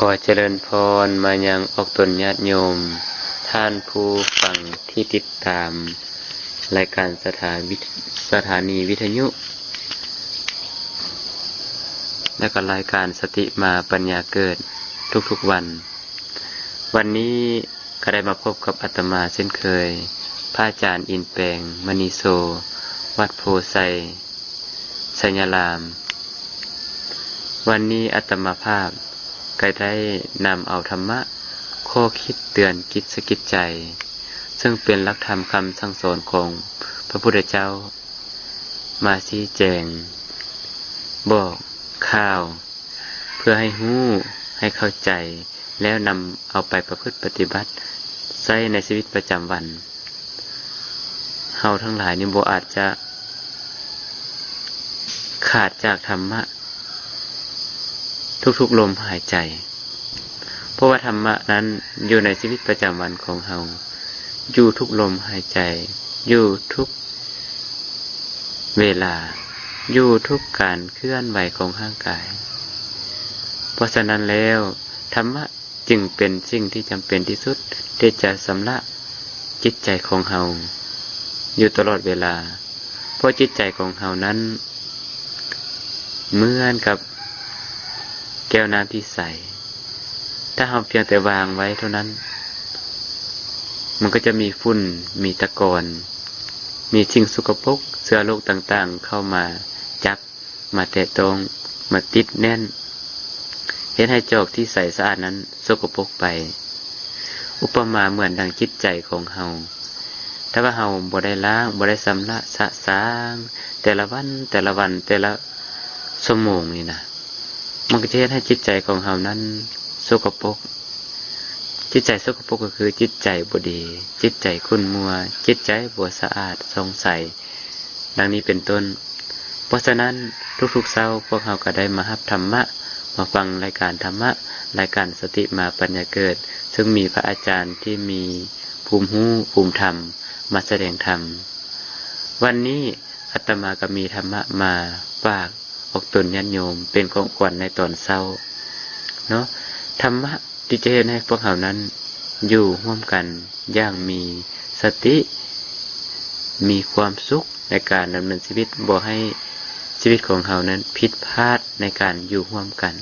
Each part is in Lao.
ຂໍຈະເລີນພອນມາຍັງອອກຕົນຍາດໂຍມ, ທ່ານຜູ້ຟັງທີ່ຕິດຕາມລາຍການສະຖາວິ ສະຖານີວິທະຍຸ ແລະ ກໍລາຍການສະຕິມາປັນຍາເກີດທຸກໆວັນ. ວັນນີ້ກໍໄດ້ມາພົບກັບອາດຕະມາເຊັ່ນເຄີຍ, ພະອາຈານ ອິນແປງ ມະນີໂຊ, ວັດໂພໄຊ ໄຊຍະລາມ. ວັນນີ້ອາດຕະມາພາບກໍໄດ້ນຳເອົາທຳມະ, ຂໍ້ຄິດເຕືອນ, ກິດສະກິດໃຈ, ເຊິ່ງເປັນຫຼັກທຳຄຳສັ່ງສອນຂອງພະພຸດທະເຈົ້າ ມາຊີ້ແຈງ, ບອກຂ່າວ ເພື່ອໃຫ້ຮູ້, ໃຫ້ເຂົ້າໃຈ, ແລ້ວນຳເອົາໄປປະພຶດປະຕິບັດໃຊ້ໃນຊີວິດປະຈຳວັນ. ເຮົາທັງຫຼາຍນີ້ບໍ່ອາດຈະຂາດຈາກທຳມະທຸກໆລົມຫາຍໃຈ, ເພາະວ່າທຳມະນັ້ນຢູ່ໃນຊີວິດປະຈຳວັນຂອງເຮົາ, ຢູ່ທຸກລົມຫາຍໃຈ, ຢູ່ທຸກເວລາ, ຢູ່ທຸກການເຄື່ອນໄຫວຂອງຮ່າງກາຍ. ເພາະສະນັ້ນແລ້ວ, ທຳມະ ຈຶ່ງເປັນສິ່ງທີ່ຈຳເປັນທີ່ສຸດທີ່ຈະຊຳລະຈິດໃຈຂອງເຮົາຢູ່ຕະຫຼອດເວລາ, ເພາະຈິດໃຈຂອງເຮົານັ້ນເໝືອນກັບແກ້ວນ້ຳທີ່ໃສ, ຖ້າເຮົາພຽງແຕ່ວາງໄວ້ເທົ່ານັ້ນ, ມັນກໍຈະມີຝຸ່ນ, ມີຕະກອນ, ມີສິ່ງສົກກະປົກ, ເຊື້ອໂລກຕ່າງໆເຂົ້າມາຈັບ ມາແຕະຕ້ອງ, ມາຕິດແໜ້ນ, ເຮັດໃຫ້ຈອກທີ່ໃສສະອາດນັ້ນສົກກະປົກໄປ. ອຸປະມາເໝືອນດັ່ງຈິດໃຈຂອງເຮົາ, ຖ້າວ່າເຮົາບໍ່ໄດ້ລ້າງ, ບໍ່ໄດ້ຊຳລະສະສາງ ແຕ່ລະວັນ, ແຕ່ລະວັນ, ແຕ່ລະຊົ່ວໂມງນີ້ນະ, ມັນກໍຈະເຮັດໃຫ້ຈິດໃຈຂອງເຮົານັ້ນສົກກະປົກ. ຈິດໃຈສົກກະປົກກໍຄືຈິດໃຈບໍ່ດີ, ຈິດໃຈຂຸ່ນມົວ, ຈິດໃຈບໍ່ສະອາດຊ່ອງໃສ. ດັ່ງນີ້ເປັນຕົ້ນ. ເພາະສະນັ້ນ, ທຸກໆເຊົ້າພວກເຮົາກໍໄດ້ມາຮັບທຳມະ, ມາຟັງລາຍການທຳມະ, ລາຍການສະຕິມາປັນຍາເກີດ, ເຊິ່ງມີພະອາຈານທີ່ມີພູມຮູ້, ພູມທຳ ມາສະແດງທຳ. ວັນນີ້ອາດຕະມາກໍມີທຳມະມາຝາກອອກຕົນຍາດໂຍມເປັນຂອງຂວັນໃນຕອນເຊົ້າເນາະ. ທຳມະ ທີ່ຈະເຮັດໃຫ້ພວກເຮົານັ້ນຢູ່ຮ່ວມກັນຢ່າງມີສະຕິ, ມີຄວາມສຸກໃນການດຳເນີນຊີວິດ, ບໍ່ໃຫ້ຊີວິດຂອງເຮົານັ້ນຜິດພາດໃນການຢູ່ຮ່ວມກັນ.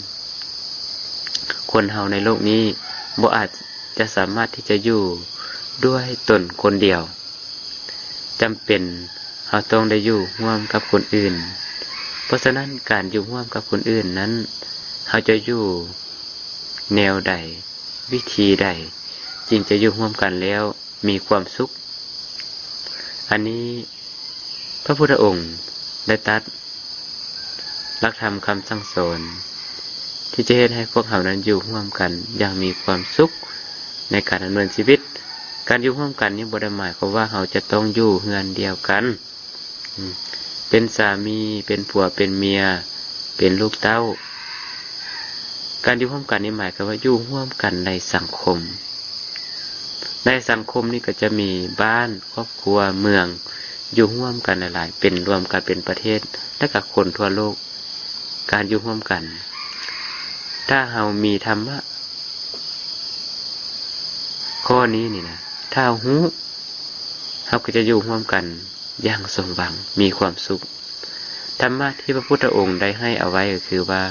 ຄົນເຮົາໃນໂລກນີ້ບໍ່ອາດຈະສາມາດທີ່ຈະຢູ່ດ້ວຍຕົນຄົນດຽວ. ຈຳເປັນເຮົາຕ້ອງໄດ້ຢູ່ຮ່ວມກັບຄົນອື່ນ. ເພາະສະນັ້ນ, ການຢູ່ຮ່ວມກັບຄົນອື່ນນັ້ນ, ເຮົາຈະຢູ່ແນວໃດ, ວິທີໃດ, ຈຶ່ງຈະຢູ່ຮ່ວມກັນແລ້ວມີຄວາມສຸກ? ອັນນີ້ພະພຸດທະອົງໄດ້ຕັດ ຫຼັກທຳຄຳສັ່ງສອນ ທີ່ຈະເຮັດໃຫ້ພວກເຮົານັ້ນຢູ່ຮ່ວມກັນຢ່າງມີຄວາມສຸກໃນການດຳເນີນຊີວິດ. ການຢູ່ຮ່ວມກັນນີ້ບໍ່ໄດ້ໝາຍຄວາມວ່າເຮົາຈະຕ້ອງຢູ່ເຮືອນດຽວກັນ, ເປັນສາມີ, ເປັນຜົວ, ເປັນເມຍ, ເປັນລູກເຕົ້າ. ການຢູ່ຮ່ວມກັນນີ້ໝາຍຄວາມວ່າຢູ່ຮ່ວມກັນໃນສັງຄົມ. ໃນສັງຄົມນີ້ກໍຈະມີບ້ານ, ຄອບຄົວ, ເມືອງ ຢູ່ຮ່ວມກັນຫຼາຍໆ, ເປັນ ລວມກັນເປັນປະເທດ ແລະ ກໍຄົນທົ່ວໂລກ. ການຢູ່ຮ່ວມກັນ ຖ້າເຮົາມີທຳມະຂໍ້ນີ້ນີ້ນະ, ຖ້າເຮົາຮູ້, ເຮົາກໍຈະຢູ່ຮ່ວມກັນ ຢ່າງສົມຫວັງ, ມີຄວາມສຸກ. ທຳມະທີ່ພະພຸດທະອົງໄດ້ໃຫ້ເອົາໄວ້ກໍຄືວ່າ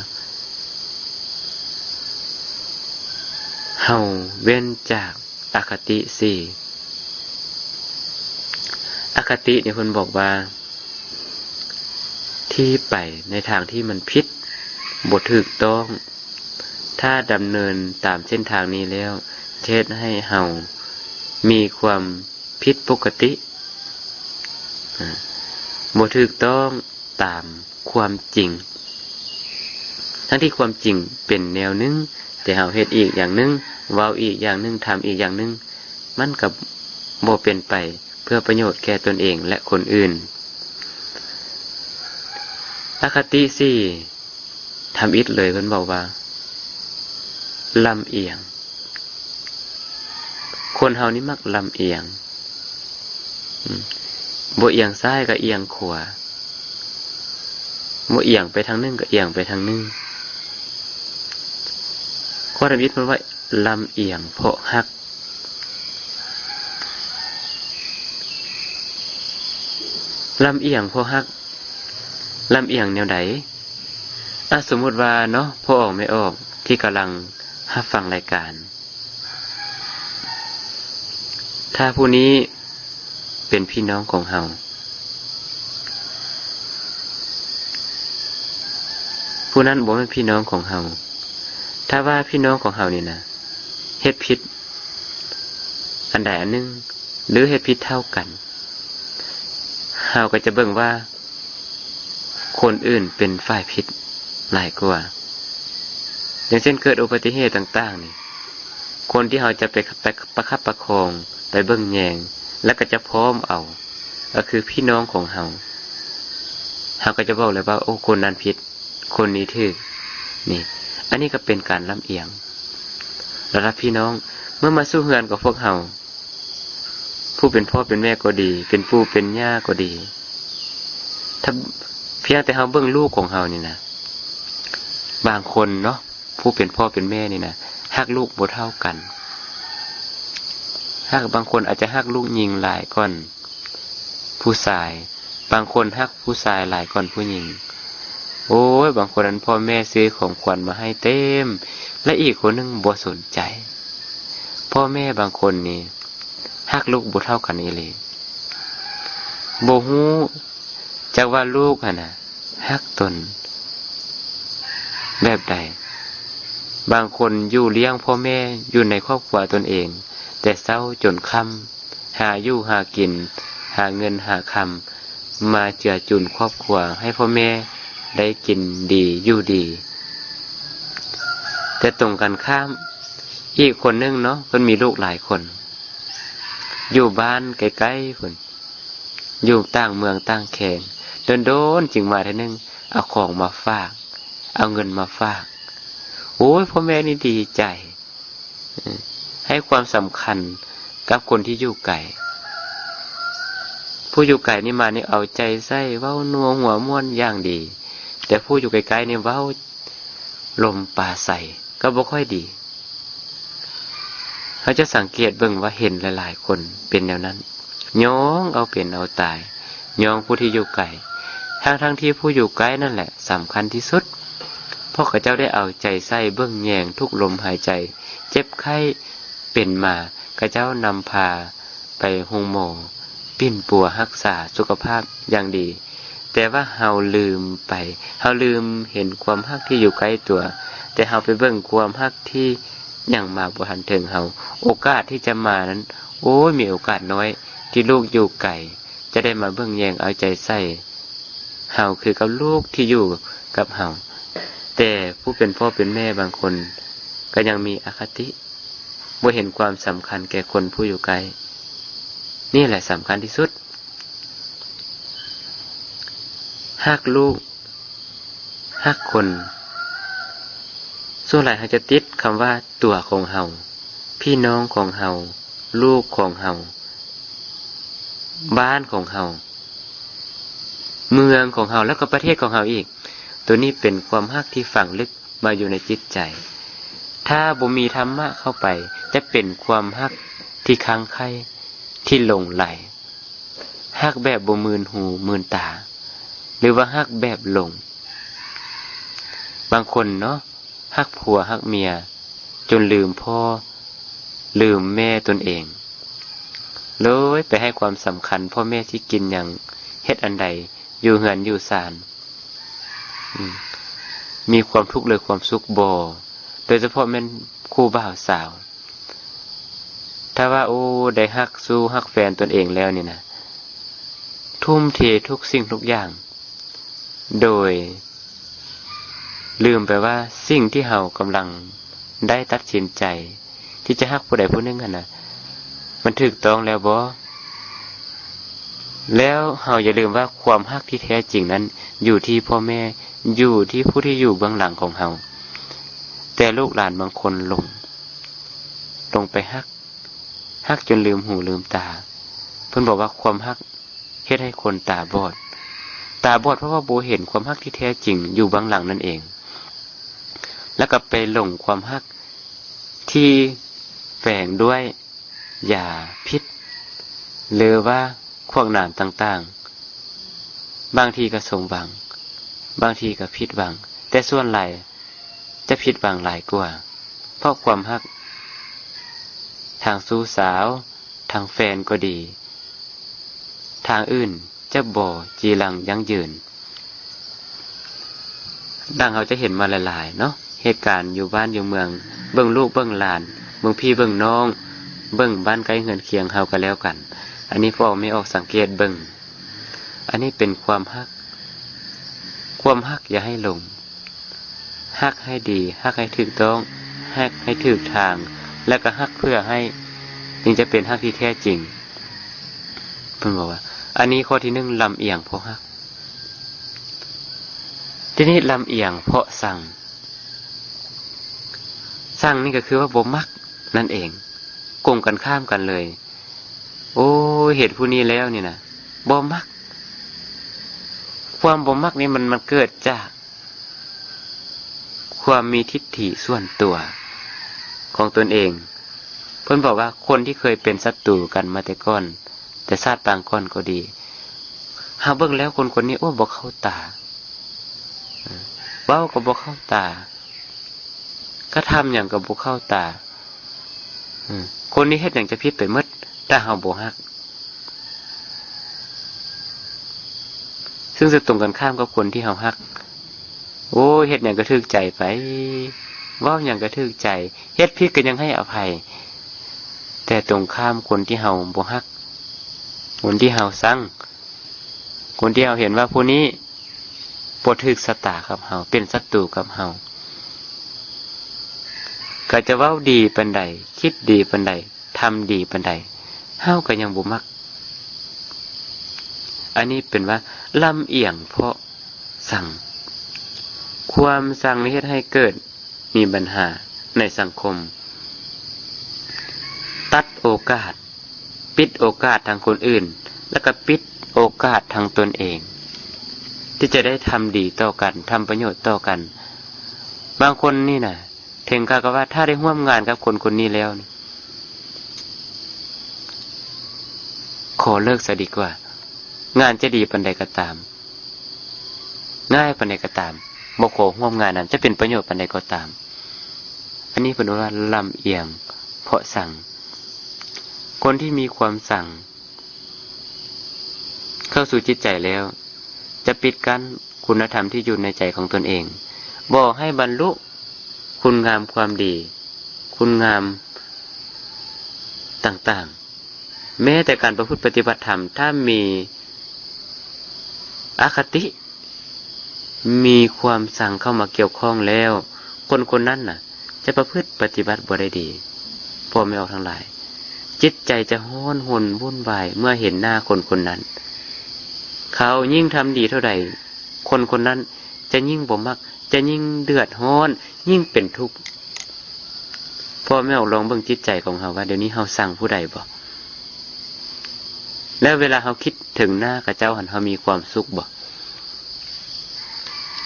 ເຮົາເວັ້ນຈາກອະຄະຕິສີ່. ອະຄະຕິນີ້ເພິ່ນບອກວ່າ ທີ່ໄປໃນທາງທີ່ມັນຜິດ, ບໍ່ຖືກຕ້ອງ. ຖ້າດຳເນີນຕາມເສັ້ນທາງນີ້ແລ້ວ ຈະເຮັດໃຫ້ເຮົາມີຄວາມ ຜິດປົກກະຕິ, ອາ, ບໍ່ຖືກຕ້ອງຕາມຄວາມຈິງ, ທັງທີ່ຄວາມຈິງເປັນແນວໜຶ່ງ, ແຕ່ເຮົາເຮັດອີກຢ່າງໜຶ່ງ, ເວົ້າອີກຢ່າງໜຶ່ງ, ທຳອີກຢ່າງໜຶ່ງ, ມັນກໍບໍ່ເປັນໄປເພື່ອປະໂຫຍດແກ່ຕົນເອງ ແລະ ຄົນອື່ນ. ອະຄະຕິສີ່ ທຳອິດເລີຍ, ເພິ່ນບອກວ່າ ລຳອຽງ. ຄົນເຮົານີ້ມັກລຳອຽງ, ອາ, ບໍ່ອຽງຊ້າຍກໍອຽງຂວາ, ບໍ່ອຽງໄປທາງໜຶ່ງກໍອຽງໄປທາງໜຶ່ງ. ພໍ່ທຳອິດເພິ່ນວ່າ ລຳອຽງເພາະຮັກ. ລຳອຽງເພາະຮັກ ລຳອຽງແນວໃດ? ອາ ສົມມຸດວ່າເນາະ ພໍ່ອອກແມ່ອອກທີ່ກຳລັງຮັບຟັງລາຍການ, ຖ້າຜູ້ນີ້ເປັນພີ່ນ້ອງຂອງເຮົາ, ຜູ້ນັ້ນບໍ່ແມ່ນພີ່ນ້ອງຂອງເຮົາ. ຖ້າວ່າພີ່ນ້ອງຂອງເຮົານີ້ນະ ເຮັດຜິດອັນໃດອັນໜຶ່ງ ຫຼື ເຮັດຜິດເທົ່າກັນ, ເຮົາກໍຈະເບິ່ງວ່າຄົນອື່ນເປັນຝ່າຍຜິດຫຼາຍກວ່າ. ຢ່າງເຊັ່ນ ເກີດອຸບັດຕິເຫດຕ່າງໆນີ້, ຄົນທີ່ເຮົາຈະໄປ ໄປປະຄັບປະຄອງ, ໄປເບິ່ງແຍງ ແລ້ວກໍຈະພ້ອມເອົາ ກໍຄືພີ່ນ້ອງຂອງເຮົາ. ເຮົາກໍຈະບອກເລີຍວ່າ ໂອ້ ຄົນນັ້ນຜິດ, ຄົນນີ້ຖືກ. ນີ້ ອັນນີ້ກໍເປັນການລຳອຽງລະດັບພີ່ນ້ອງ. ເມື່ອມາສູ່ເຮືອນຂອງພວກເຮົາ, ຜູ້ເປັນພໍ່ເປັນແມ່ກໍດີ, ເປັນປູ່ເປັນຍ່າກໍດີ, ຖ້າພຽງແຕ່ເຮົາເບິ່ງລູກຂອງເຮົານີ້ນະ, ບາງຄົນເນາະ, ຜູ້ເປັນພໍ່ເປັນແມ່ນີ້ນະ ຮັກລູກບໍ່ເທົ່າກັນ. ຮັກ ບາງຄົນອາດຈະຮັກລູກຍິງຫຼາຍກ່ອນຜູ້ຊາຍ, ບາງຄົນຮັກຜູ້ຊາຍຫຼາຍກ່ອນຜູ້ຍິງ. ໂອ້ຍ ບາງຄົນນັ້ນ ພໍ່ແມ່ຊື້ຂອງຂວັນມາໃຫ້ເຕັມ ແລະ ອີກຄົນໜຶ່ງບໍ່ສົນໃຈ. ພໍ່ແມ່ບາງຄົນນີ້ຮັກລູກບໍ່ເທົ່າກັນອີ່ຫຼີ. ບໍ່ຮູ້ຈັກວ່າລູກຫັ້ນນະ ຮັກຕົນແບບໃດ. ບາງຄົນຢູ່ລ້ຽງພໍ່ແມ່ຢູ່ໃນຄອບຄົວຕົນເອງ ແຕ່ເຊົ້າຈົນຄ່ຳ, ຫາຢູ່ຫາກິນ, ຫາເງິນຫາຄຳມາເຈືອຈຸນຄອບຄົວ ໃຫ້ພໍ່ແມ່ໄດ້ກິນດີຢູ່ດີ. ແຕ່ຕົງກັນຂ້າມ, ອີກຄົນໜຶ່ງເນາະ, ເພິ່ນມີລູກຫຼາຍຄົນ, ຢູ່ບ້ານໄກໆພຸ້ນ, ຢູ່ຕ່າງເມືອງຕ່າງແຂວງ, ດົນໆຈຶ່ງມາເທື່ອໜຶ່ງ, ເອົາຂອງມາຝາກ, ເອົາເງິນມາຝາກ. ໂອ້ຍ ພໍ່ແມ່ນີ້ດີໃຈ, ໃຫ້ຄວາມສຳຄັນກັບຄົນທີ່ຢູ່ໄກ. ຜູ້ຢູ່ໄກນີ້ມານີ້ເອົາໃຈໃສ່, ເວົ້ານົວຫົວມ່ວນຢ່າງດີ, ແຕ່ຜູ້ຢູ່ໃກ້ໆນີ້ເວົ້າລົມປາໃສກໍບໍ່ຄ່ອຍດີ. ເຮົາຈະສັງເກດເບິ່ງວ່າເຫັນຫຼາຍໆຄົນເປັນແນວນັ້ນ, ຍ້ອງເອົາເປັນເອົາຕາຍ, ຍ້ອງຜູ້ທີ່ຢູ່ໄກ, ທັງໆທີ່ຜູ້ຢູ່ໃກ້ນັ້ນແຫຼະສຳຄັນທີ່ສຸດ, ເພາະເຂົາເຈົ້າໄດ້ເອົາໃຈໃສ່ເບິ່ງແຍງທຸກລົມຫາຍໃຈ, ເຈັບໄຂ້ເປັນມາ, ເຂົາເຈົ້ານຳພາໄປໂຮງໝໍ, ປິ່ນປົວຮັກສາສຸຂະພາບຢ່າງດີ. ແຕ່ວ່າເຮົາລືມໄປ, ເຮົາລືມເຫັນຄວາມຮັກທີ່ຢູ່ໃກ້ຕົວ, ແຕ່ເຮົາໄປເບິ່ງຄວາມຮັກທີ່ຍັງມາບໍ່ທັນເຖິງເຮົາ. ໂອກາດທີ່ຈະມານັ້ນ, ໂອ້ຍ, ມີໂອກາດນ້ອຍທີ່ລູກຢູ່ໄກຈະໄດ້ມາເບິ່ງແຍງເອົາໃຈໃສ່ເຮົາຄືກັບລູກທີ່ຢູ່ກັບເຮົາ. ແຕ່ຜູ້ເປັນພໍ່ເປັນແມ່ບາງຄົນກໍຍັງມີອະຄະຕິ, ບໍ່ເຫັນຄວາມສຳຄັນແກ່ຄົນຜູ້ຢູ່ໃກ້. ນີ້ແຫຼະສຳຄັນທີ່ສຸດ. ຮັກລູກ, ຮັກຄົນ, ສ່ວນຫຼາຍເຮົາຈະຕິດຄຳວ່າຕົວຂອງເຮົາ, ພີ່ນ້ອງຂອງເຮົາ, ລູກຂອງເຮົາ, ບ້ານຂອງເຮົາ, ເມືອງຂອງເຮົາ ແລ້ວກໍປະເທດຂອງເຮົາອີກ. ໂຕນີ້ເປັນຄວາມຮັກທີ່ຝັງເລິກມາຢູ່ໃນຈິດໃຈ. ຖ້າບໍ່ມີທຳມະເຂົ້າໄປ, ຈະເປັນຄວາມຮັກທີ່ຄັງໄຄ, ທີ່ຫຼົງໄຫຼ, ຮັກແບບບໍ່ມື່ນຫູມື່ນຕາ, ຫຼືວ່າຮັກແບບຫຼົງ. ບາງຄົນເນາະ, ຮັກຜົວຮັກເມຍຈົນລືມພໍ່ລືມແມ່ຕົນເອງ, ເລີຍໄປໃຫ້ຄວາມສຳຄັນພໍ່ແມ່ຊິກິນຫຍັງ, ເຮັດອັນໃດ, ຢູ່ເຮືອນຢູ່ຊານ, ອືມ ມີຄວາມທຸກ ຫຼື ຄວາມສຸກບໍ່, ໂດຍສະເພາະແມ່ນຄູ່ບ່າວສາວ. ຖ້າວ່າ ໂອ້ ໄດ້ຮັກຊູ້ຮັກແຟນຕົນເອງແລ້ວນີ້ນະ, ທຸ່ມເທທຸກສິ່ງທຸກຢ່າງ ໂດຍລືມໄປວ່າ ສິ່ງທີ່ເຮົາກຳລັງໄດ້ຕັດສິນໃຈທີ່ຈະຮັກຜູ້ໃດຜູ້ໜຶ່ງຫັ້ນນະ ມັນຖືກຕ້ອງແລ້ວບໍ່? ແລ້ວເຮົາຢ່າລືມວ່າ ຄວາມຮັກທີ່ແທ້ຈິງນັ້ນຢູ່ທີ່ພໍ່ແມ່, ຢູ່ທີ່ຜູ້ທີ່ຢູ່ເບື້ອງຫຼັງຂອງເຮົາ. ແຕ່ລູກຫຼານບາງຄົນຫຼົງ, ຫຼົງໄປຮັກ, ຮັກຈົນລືມຫູລືມຕາ. ເພິ່ນບອກວ່າ ຄວາມຮັກ ເຮັດໃຫ້ຄົນຕາບອດ. ຕາບອດເພາະວ່າບໍ່ເຫັນຄວາມຮັກທີ່ແທ້ຈິງຢູ່ເບື້ອງຫຼັງນັ້ນເອງ. ແລ້ວກໍໄປຫຼົງຄວາມຮັກ ທີ່ແຝງດ້ວຍຢາພິດ ຫຼືວ່າພວກໜາມຕ່າງໆ, ບາງທີກໍສົມຫວັງ, ບາງທີກໍຜິດຫວັງ, ແຕ່ສ່ວນຫຼາຍຈະຜິດຫວັງຫຼາຍກວ່າ ເພາະຄວາມຮັກທາງຊູ້ສາວ, ທາງແຟນກໍດີ, ທາງອື່ນຈະບໍ່ຈີລັງຢັ້ງຢືນ. ດັ່ງເຮົາຈະເຫັນມາຫຼາຍໆເນາະ, ເຫດການຢູ່ບ້ານຢູ່ເມືອງ, ເບິ່ງລູກເບິ່ງຫຼານ, ເບິ່ງພີ່ເບິ່ງນ້ອງ, ເບິ່ງບ້ານໃກ້ເຮືອນຄຽງເຮົາກໍແລ້ວກັນ. ອັນນີ້ພໍ່ແມ່ອອກສັງເກດເບິ່ງ. ອັນນີ້ເປັນຄວາມຮັກ, ຄວາມຮັກຢ່າໃຫ້ຫຼົງ. ຮັກໃຫ້ດີ, ຮັກໃຫ້ຖືກຕ້ອງ, ຮັກໃຫ້ຖືກທາງ, ແລ້ວກໍຮັກເພື່ອໃຫ້, ຈຶ່ງຈະເປັນຮັກທີ່ແທ້ຈິງ. ເພິ່ນບອກວ່າ ອັນນີ້ຂໍ້ທີໜຶ່ງ ລຳອຽງເພາະຮັກ. ທີນີ້ລຳອຽງເພາະຊັງ. ຊັງນີ້ກໍຄືວ່າບໍ່ມັກນັ້ນເອງ, ກົງກັນຂ້າມກັນເລີຍ. ໂອ້ຍ ເຫັນຜູ້ນີ້ແລ້ວນີ້ນະ ບໍ່ມັກ. ຄວາມບໍ່ມັກນີ້ມັນ, ມັນເກີດຈາກ ຄວາມມີທິດຖິສ່ວນຕົວຂອງຕົນເອງ. ເພິ່ນບອກວ່າຄົນທີ່ເຄີຍເປັນສັດຕູກັນມາແຕ່ກ່ອນ, ແຕ່ຊາດປາງກ່ອນກໍດີ, ເຮົາເບິ່ງແລ້ວຄົນຄົນນີ້ ໂອ້ ບໍ່ເຂົ້າຕາ, ເວົ້າກໍບໍ່ເຂົ້າຕາ, ກະທຳຫຍັງກໍບໍ່ເຂົ້າຕາ. ອືມ ຄົນນີ້ເຮັດຫຍັງຈະຜິດໄປໝົດ ຖ້າເຮົາບໍ່ຮັກ. ຊຶ່ງຈະຕົງກັນຂ້າມກັບຄົນທີ່ເຮົາຮັກ. ໂອ້ຍ ເຮັດຫຍັງກໍຖືກໃຈໄປ, ເວົ້າຫຍັງກໍຖືກໃຈ, ເຮັດຜິດກໍຍັງໃຫ້ອະໄພ. ແຕ່ຕົງຂ້າມຄົນທີ່ເຮົາບໍ່ຮັກ, ຄົນທີ່ເຮົາຊັງ, ຄົນທີ່ເຮົາເຫັນວ່າຜູ້ນີ້ ບໍ່ຖືກຊະຕາກັບເຮົາ, ເປັນສັດຕູກັບເຮົາ, ກໍຈະເວົ້າດີປານໃດ, ຄິດດີປານໃດ, ທຳດີປານໃດ, ເຮົາກໍຍັງບໍ່ມັກ. ອັນນີ້ເປັນວ່າລຳອຽງເພາະຊັງ. ຄວາມຊັງນີ້ເຮັດໃຫ້ເກີດ ມີບັນຫາໃນສັງຄົມ, ຕັດໂອກາດ, ປິດໂອກາດທາງຄົນອື່ນ ແລ້ວກໍປິດໂອກາດທາງຕົນເອງ ທີ່ຈະໄດ້ທຳດີຕໍ່ກັນ, ທຳປະໂຫຍດຕໍ່ກັນ. ບາງຄົນນີ້ນະ ເຖິງຂະກະວ່າ ຖ້າໄດ້ຮ່ວມງານກັບຄົນຄົນນີ້ແລ້ວ ຂໍເລີກຊະດີກວ່າ, ງານຈະດີປານໃດກໍຕາມ, ງ່າຍປານໃດກໍຕາມ, ບໍ່ຂໍຮ່ວມງານນຳ, ຈະເປັນປະໂຫຍດປານໃດກໍຕາມ. ອັນນີ້ເພິ່ນເອີ້ນວ່າລຳອຽງເພາະຊັງ. ຄົນທີ່ມີຄວາມຊັງເຂົ້າສູ່ຈິດໃຈແລ້ວ, ຈະປິດກັ້ນຄຸນນະທຳທີ່ຢູ່ໃນໃຈຂອງຕົນເອງ, ບໍ່ໃຫ້ບັນລຸຄຸນງາມຄວາມດີ, ຄຸນງາມຕ່າງໆ. ແມ້ແຕ່ການປະພຶດປະຕິບັດທຳ, ຖ້າມີອະຄະຕິ, ມີຄວາມຊັງເຂົ້າມາກ່ຽວຂ້ອງແລ້ວ, ຄົນຄົນນັ້ນນະ ຈະປະພຶດປະຕິບັດບໍ່ໄດ້ດີ. ພໍ່ແມ່ອອກທັງຫຼາຍ, ຈິດໃຈຈະຮ້ອນຮົນວຸ່ນວາຍເມື່ອເຫັນໜ້າຄົນຄົນນັ້ນ. ເຂົາຍິ່ງທຳດີເທົ່າໃດ, ຄົນຄົນນັ້ນຈະຍິ່ງບໍ່ມັກ, ຈະຍິ່ງເດືອດຮ້ອນ, ຍິ່ງເປັນທຸກ. ພໍ່ແມ່ອອກລອງເບິ່ງຈິດໃຈຂອງເຮົາວ່າ ດຽວນີ້ເຮົາຊັງຜູ້ໃດບໍ່? ແລ້ວເວລາເຮົາຄິດເຖິງໜ້າເຂົາເຈົ້າຫັ້ນ ເຮົາມີຄວາມສຸກບໍ່?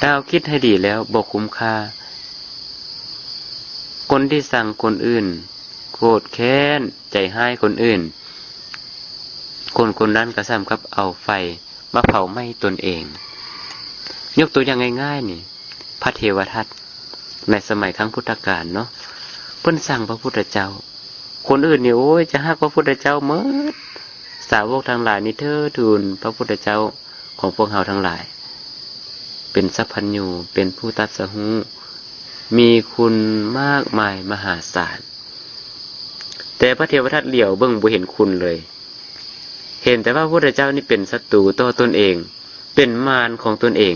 ຖ້າເຮົາຄິດໃຫ້ດີແລ້ວບໍ່ຄຸ້ມຄ່າ. ຄົນທີ່ຊັງຄົນອື່ນ, ໂກດແຄ້ນ, ໃຈຮ້າຍຄົນອື່ນ, ຄົນຄົນນັ້ນກໍສ່ຳກັບເອົາໄຟ ມາເຜົາໄໝ້ຕົນເອງ. ຍົກຕົວຢ່າງງ່າຍໆນີ້, ພະເທວະທັດໃນສະໄໝຄັ້ງພຸດທະການເນາະ, ເພິ່ນຊັງພະພຸດທະເຈົ້າ. ຄົນອື່ນນີ້ ໂອ້ຍ ຈະຮັກພະພຸດທະເຈົ້າໝົດ, ສາວົກທັງຫຼາຍນີ້ເທີທູນພະພຸດທະເຈົ້າຂອງພວກເຮົາທັງຫຼາຍ, ເປັນສັບພັນຍູ, ເປັນຜູ້ຕັດສະຮູ້, ມີຄຸນມາກມາຍມະຫາສານ. ແຕ່ພະເທວະທັດຫຼຽວເບິ່ງບໍ່ເຫັນຄຸນເລີຍ, ເຫັນແຕ່ວ່າພະພຸດທະເຈົ້ານີ້ເປັນສັດຕູຕໍ່ຕົນເອງ, ເປັນມານຂອງຕົນເອງ,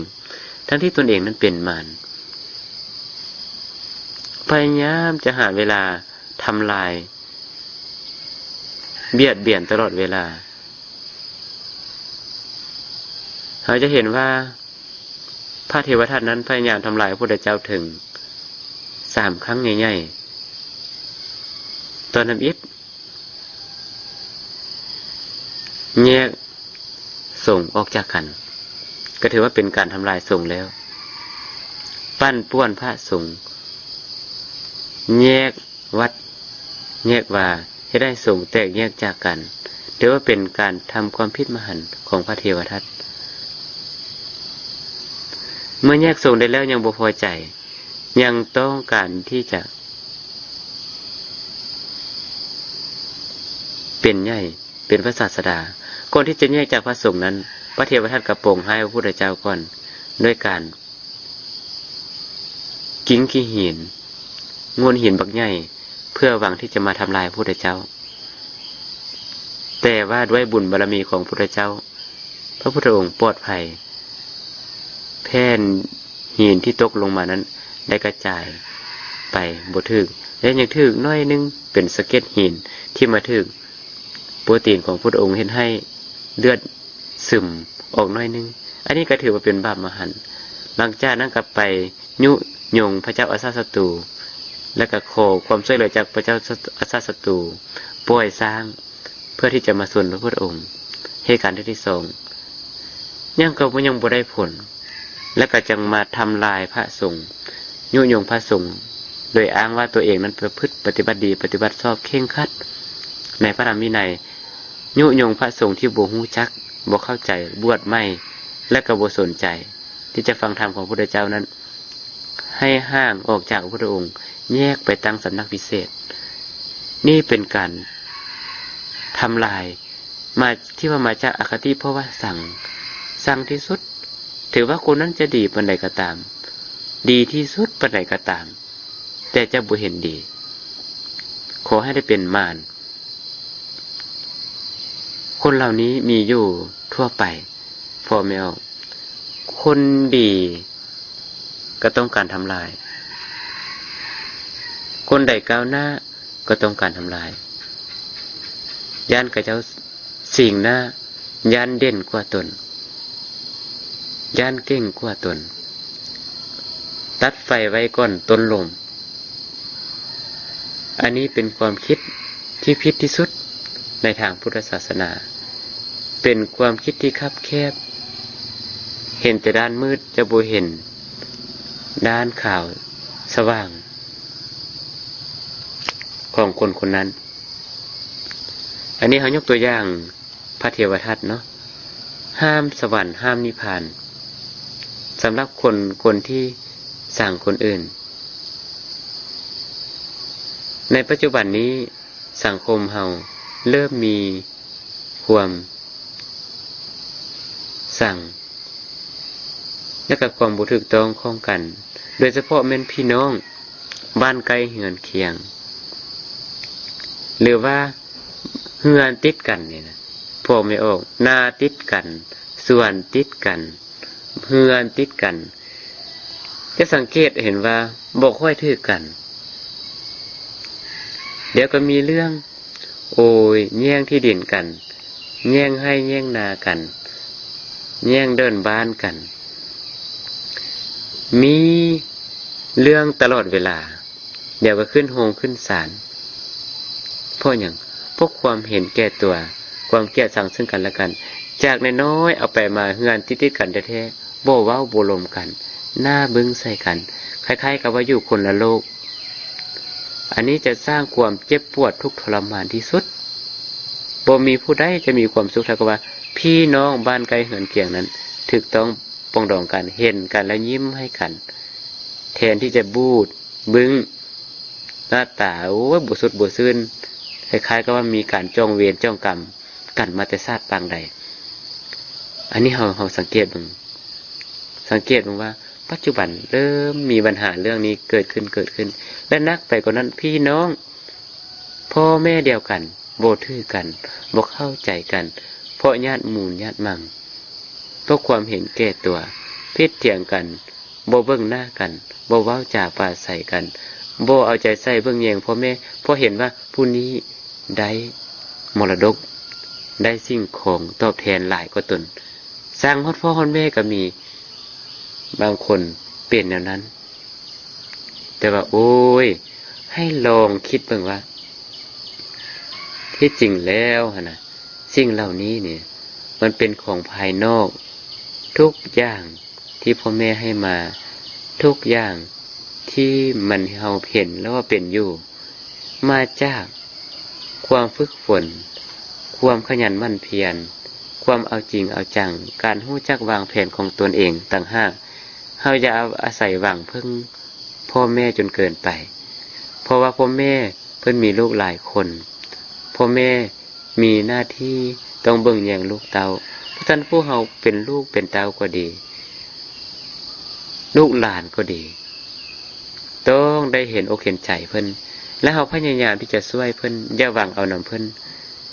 ທັງທີ່ຕົນເອງນັ້ນເປັນມານ. ພະຍາຍາມຈະຫາເວລາທຳລາຍ, ບຽດບຽນຕະຫຼອດເວລາ. ເຮົາຈະເຫັນວ່າ ພະເທວະທັດນັ້ນພະຍາຍາມທຳລາຍພະພຸດທະເຈົ້າເຖິງສາມຄັ້ງໃຫຍ່ໆ. ຕອນທຳອິດ ແຍກສົງອອກຈາກກັນ, ກໍຖືວ່າເປັນການທຳລາຍສົງແລ້ວ. ປັ່ນປ່ວນພະສົງ, ແຍກ ວັດແຍກວ່າ ເຮັດໃຫ້ສົງແຕກແຍກຈາກກັນ, ຖືວ່າເປັນການທຳຄວາມຜິດມະຫັນຂອງພະເທວະທັດ. ເມື່ອແຍກສົງໄດ້ແລ້ວຍັງບໍ່ພໍໃຈ, ຍັງຕ້ອງການທີ່ຈະເປັນໃຫຍ່ ເປັນພະສາສດາ. ກ່ອນທີ່ຈະແຍກຈາກພະສົງນັ້ນ, ພະເທວະທັດກໍປອງຮ້າຍພະພຸດທະເຈົ້າກ່ອນ ດ້ວຍການ ກິ້ງຂີ້ຫີນ, ໂງ່ນຫີນບັກໃຫຍ່ ເພື່ອຫວັງທີ່ຈະມາທຳລາຍພະພຸດທະເຈົ້າ. ແຕ່ວ່າດ້ວຍບຸນບາລະມີຂອງພະພຸດທະເຈົ້າ, ພະພຸດທະອົງປອດໄພ, ແຜ່ນຫີນທີ່ຕົກລົງມານັ້ນໄດ້ກະຈາຍໄປບໍ່ຖືກ ແລະ ຍັງຖືກໜ້ອຍໜຶ່ງ ເປັນສະເກັດຫີນທີ່ມາຖືກໂປຣຕີນຂອງພະພຸດທະອົງ ເຮັດໃຫ້ເລືອດ ຊຶມອອກໜ້ອຍໜຶ່ງ. ອັນນີ້ກໍຖືວ່າເປັນບາບມະຫັນ. ຫຼັງຈາກນັ້ນກໍໄປຍຸຍົງພະເຈົ້າອາຊາດສັດຕູ ແລະ ກໍຂໍຄວາມຊ່ວຍເຫຼືອຈາກພະເຈົ້າອາຊາດສັດຕູ ປ່ອຍຊ້າງເພື່ອທີ່ຈະມາຊົນພະພຸດທະອົງ. ເຫດການເທື່ອທີສອງ ຍັງກໍຍັງບໍ່ໄດ້ຜົນ ແລະ ກໍຈັ່ງມາທຳລາຍພະສົງ, ຍຸຍົງພະສົງ ໂດຍອ້າງວ່າຕົວເອງນັ້ນປະພຶດປະຕິບັດດີ, ປະຕິບັດຊອບເຄັ່ງຄັດໃນພະທຳວິໄນ. ຍຸຍົງພະສົງທີ່ບໍ່ຮູ້ຈັກ, ບໍ່ເຂົ້າໃຈ, ບວດໃໝ່ ແລະ ກໍບໍ່ສົນໃຈທີ່ຈະຟັງທຳຂອງພະພຸດທະເຈົ້ານັ້ນ ໃຫ້ຫ່າງອອກຈາກພະພຸດທະອົງ, ແຍກໄປຕັ້ງສຳນັກພິເສດ. ນີ້ເປັນການທຳລາຍມາ ທີ່ວ່າມາຈາກອະຄະຕິ ເພາະວ່າຊັງ, ຊັງທີ່ສຸດ, ຖືວ່າຄົນນັ້ນຈະດີປານໃດກໍຕາມ, ດີທີ່ສຸດປານໃດກໍຕາມ, ແຕ່ຈະບໍ່ເຫັນດີ. ຂໍໃຫ້ໄດ້ເປັນມານ. ຄົນເຫຼົ່ານີ້ມີຢູ່ທົ່ວໄປ, ພໍ່ແມ່ອອກ. ຄົນດີກໍຕ້ອງການທຳລາຍ, ຄົນໃດກ້າວໜ້າກໍຕ້ອງການທຳລາຍ. ຢ້ານເຂົາເຈົ້າຊິງໜ້າ, ຢ້ານເດັ່ນກວ່າຕົນ, ຢ້ານເກັ່ງກວ່າຕົນ. ຕັດໄຟໄວ້ກ່ອນຕົ້ນລົມ. ອັນນີ້ເປັນຄວາມຄິດທີ່ຜິດທີ່ສຸດໃນທາງພຸດທະສາສະໜາ. ເປັນຄວາມຄິດທີ່ຄັບແຄບ, ເຫັນແຕ່ດ້ານມືດ, ຈະບໍ່ເຫັນດ້ານຂາວສະຫວ່າງຂອງຄົນຄົນນັ້ນ. ອັນນີ້ເຮົາຍົກຕົວຢ່າງ ພະເທວະທັດເນາະ, ຫ້າມສະຫວັນ, ຫ້າມນິບພານ ສຳລັບຄົນ, ຄົນທີ່ຊັງຄົນອື່ນ. ໃນປັດຈຸບັນນີ້ ສັງຄົມເຮົາເລີ່ມມີຄວາມຊັງ ແລະ ກະຄວາມບໍ່ຖືກຕ້ອງຂອງກັນ, ໂດຍສະເພາະແມ່ນພີ່ນ້ອງບ້ານໃກ້ເຮືອນຄຽງ ຫຼືວ່າເຮືອນຕິດກັນນີ້ນະ, ພໍ່ແມ່ອອກ, ນາຕິດກັນ, ສວນຕິດກັນ, ເຮືອນຕິດກັນ, ຈະສັງເກດເຫັນວ່າບໍ່ຄ່ອຍຖືກກັນ. ດຽວກໍມີເລື່ອງ ໂອ້ຍ ແຍ່ງທີ່ດິນກັນ, ແຍ່ງໄຮ່ແຍ່ງນາກັນ, ແຍ່ງເດີ່ນບ້ານກັນ, ມີເລື່ອງຕະຫຼອດເວລາ. ດຽວກໍຂຶ້ນໂຮງຂຶ້ນສານ. ເພາະຫຍັງ? ເພາະຄວາມເຫັນແກ່ຕົວ, ຄວາມກຽດຊັງເຊິ່ງກັນແລະກັນ. ຈາກນ້ອຍໆ ເອົາໄປມາເຮືອນຕິດໆກັນແທ້ໆ, ບໍ່ເວົ້າບໍ່ລົມກັນ, ໜ້າບຶ້ງໃສ່ກັນ, ຄ້າຍໆກັບວ່າຢູ່ຄົນລະໂລກ. ອັນນີ້ຈະສ້າງຄວາມເຈັບປວດທຸກທໍລະມານທີ່ສຸດ. ບໍ່ມີຜູ້ໃດຈະມີຄວາມສຸກເທົ່າກັບວ່າ ພີ່ນ້ອງບ້ານໃກ້ເຮືອນຄຽງນັ້ນ ຖືກຕ້ອງປອງດອງກັນ, ເຫັນກັນແລ້ວຍິ້ມໃຫ້ກັນ, ແທນທີ່ຈະບູດບຶ້ງ ໜ້າຕາ ໂອ້ຍ ບໍ່ສົດບໍ່ຊື່ນ, ຄ້າຍໆກັບວ່າມີການຈອງເວນຈອງກຳກັນມາແຕ່ຊາດປາງໃດ. ອັນນີ້ເຮົາ, ເຮົາສັງເກດເບິ່ງ, ສັງເກດເບິ່ງວ່າປັດຈຸບັນເລີ່ມມີບັນຫາເລື່ອງນີ້ເກີດຂຶ້ນ, ເກີດຂຶ້ນ ແລະ ໜັກໄປກວ່ານັ້ນ ພີ່ນ້ອງ ພໍ່ແມ່ດຽວກັນ ບໍ່ຖືກກັນ, ບໍ່ເຂົ້າໃຈກັນ, ເພາະຍາດໝູນຍາດມັງ, ເພາະຄວາມເຫັນແກ່ຕົວ, ຜິດຖຽງກັນ, ບໍ່ເບິ່ງໜ້າກັນ, ບໍ່ເວົ້າຈາປາໄສກັນ, ບໍ່ເອົາໃຈໃສ່ເບິ່ງແຍງພໍ່ແມ່, ເພາະເຫັນວ່າຜູ້ນີ້ໄດ້ມໍລະດົກ, ໄດ້ສິ່ງຂອງຕອບແທນຫຼາຍກວ່າຕົນ. ຊ່າງຮອດພໍ່ຮອດແມ່ກໍມີ, ບາງຄົນເປັນແນວນັ້ນ. ແຕ່ວ່າ ໂອ້ຍ ໃຫ້ລອງຄິດເບິ່ງວ່າ ທີ່ຈິງແລ້ວຫັ້ນນະ ສິ່ງເຫຼົ່ານີ້ນີ້ ມັນເປັນຂອງພາຍນອກ. ທຸກຢ່າງທີ່ພໍ່ແມ່ໃຫ້ມາ, ທຸກຢ່າງທີ່ມັນ, ເຮົາເຫັນແລ້ວວ່າເປັນຢູ່, ມາຈາກຄວາມຝຶກຝົນ, ຄວາມຂະຫຍັນໝັ່ນພຽນ, ຄວາມເອົາຈິງເອົາຈັງ, ການຮູ້ຈັກວາງແຜນຂອງຕົນເອງຕ່າງຫາກ. ເຮົາຢ່າອາໄສຫວັງເພິ່ງພໍ່ແມ່ຈົນເກີນໄປ, ເພາະວ່າພໍ່ແມ່ເພິ່ນມີລູກຫຼາຍຄົນ, ພໍ່ແມ່ ມີໜ້າທີ່ຕ້ອງເບິ່ງແຍງລູກເຕົ້າ. ເພາະສະນັ້ນ ພວກເຮົາເປັນລູກເປັນເຕົ້າກໍດີ, ລູກຫຼານກໍດີ, ຕ້ອງໄດ້ເຫັນອົກເຫັນໃຈເພິ່ນ ແລະ ເຮົາພະຍາຍາມທີ່ຈະຊ່ວຍເພິ່ນ, ຢ່າຫວັງເອົານຳເພິ່ນ.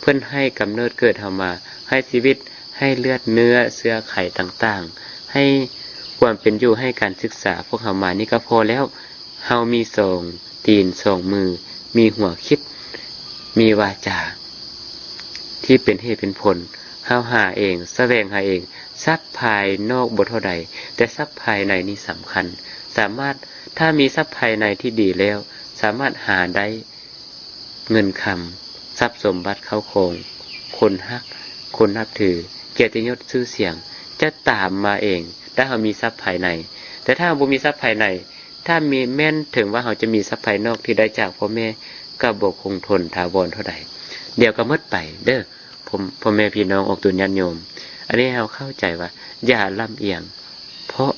ເພິ່ນໃຫ້ກຳເນີດເກີດເຮົາມາ, ໃຫ້ຊີວິດ, ໃຫ້ເລືອດເນື້ອເຊື້ອໄຂຕ່າງໆ, ໃຫ້ຄວາມເປັນຢູ່, ໃຫ້ການສຶກສາພວກເຮົາມານີ້ກໍພໍແລ້ວ. ເຮົາມີສອງຕີນສອງມື, ມີຫົວຄິດ, ມີວາຈາທີ່ເປັນເຫດເປັນຜົນ. ເຮົາຫາເອງ, ສະແຫວງຫາເອງ. ຊັບພາຍນອກບໍ່ເທົ່າໃດ, ແຕ່ຊັບພາຍໃນນີ້ສຳຄັນ. ສາມາດ, ຖ້າມີຊັບພາຍໃນທີ່ດີແລ້ວ, ສາມາດຫາໄດ້ເງິນຄຳ, ຊັບສົມບັດເຂົ້າຂອງ, ຄົນຮັກ, ຄົນນັບຖື, ກຽດຕິຍົດ, ຊື່ສຽງ ຈະຕາມມາເອງ ຖ້າເຮົາມີຊັບພາຍໃນ. ແຕ່ຖ້າເຮົາບໍ່ມີຊັບພາຍໃນ, ຖ້າມີ ແມ່ນເຖິງວ່າເຮົາຈະມີຊັບພາຍນອກທີ່ໄດ້ຈາກພໍ່ແມ່ ກໍບໍ່ຄົງທົນຖາວອນເທົ່າໃດ, ດຽວກໍໝົດໄປເດີ້ ພໍ່ ພໍ່ແມ່ພີ່ນ້ອງອອກຕົນຍາດໂຍມ. ອັນນີ້ໃຫ້ເຮົາເຂົ້າໃຈວ່າ ຢ່າລຳອຽງເພາະ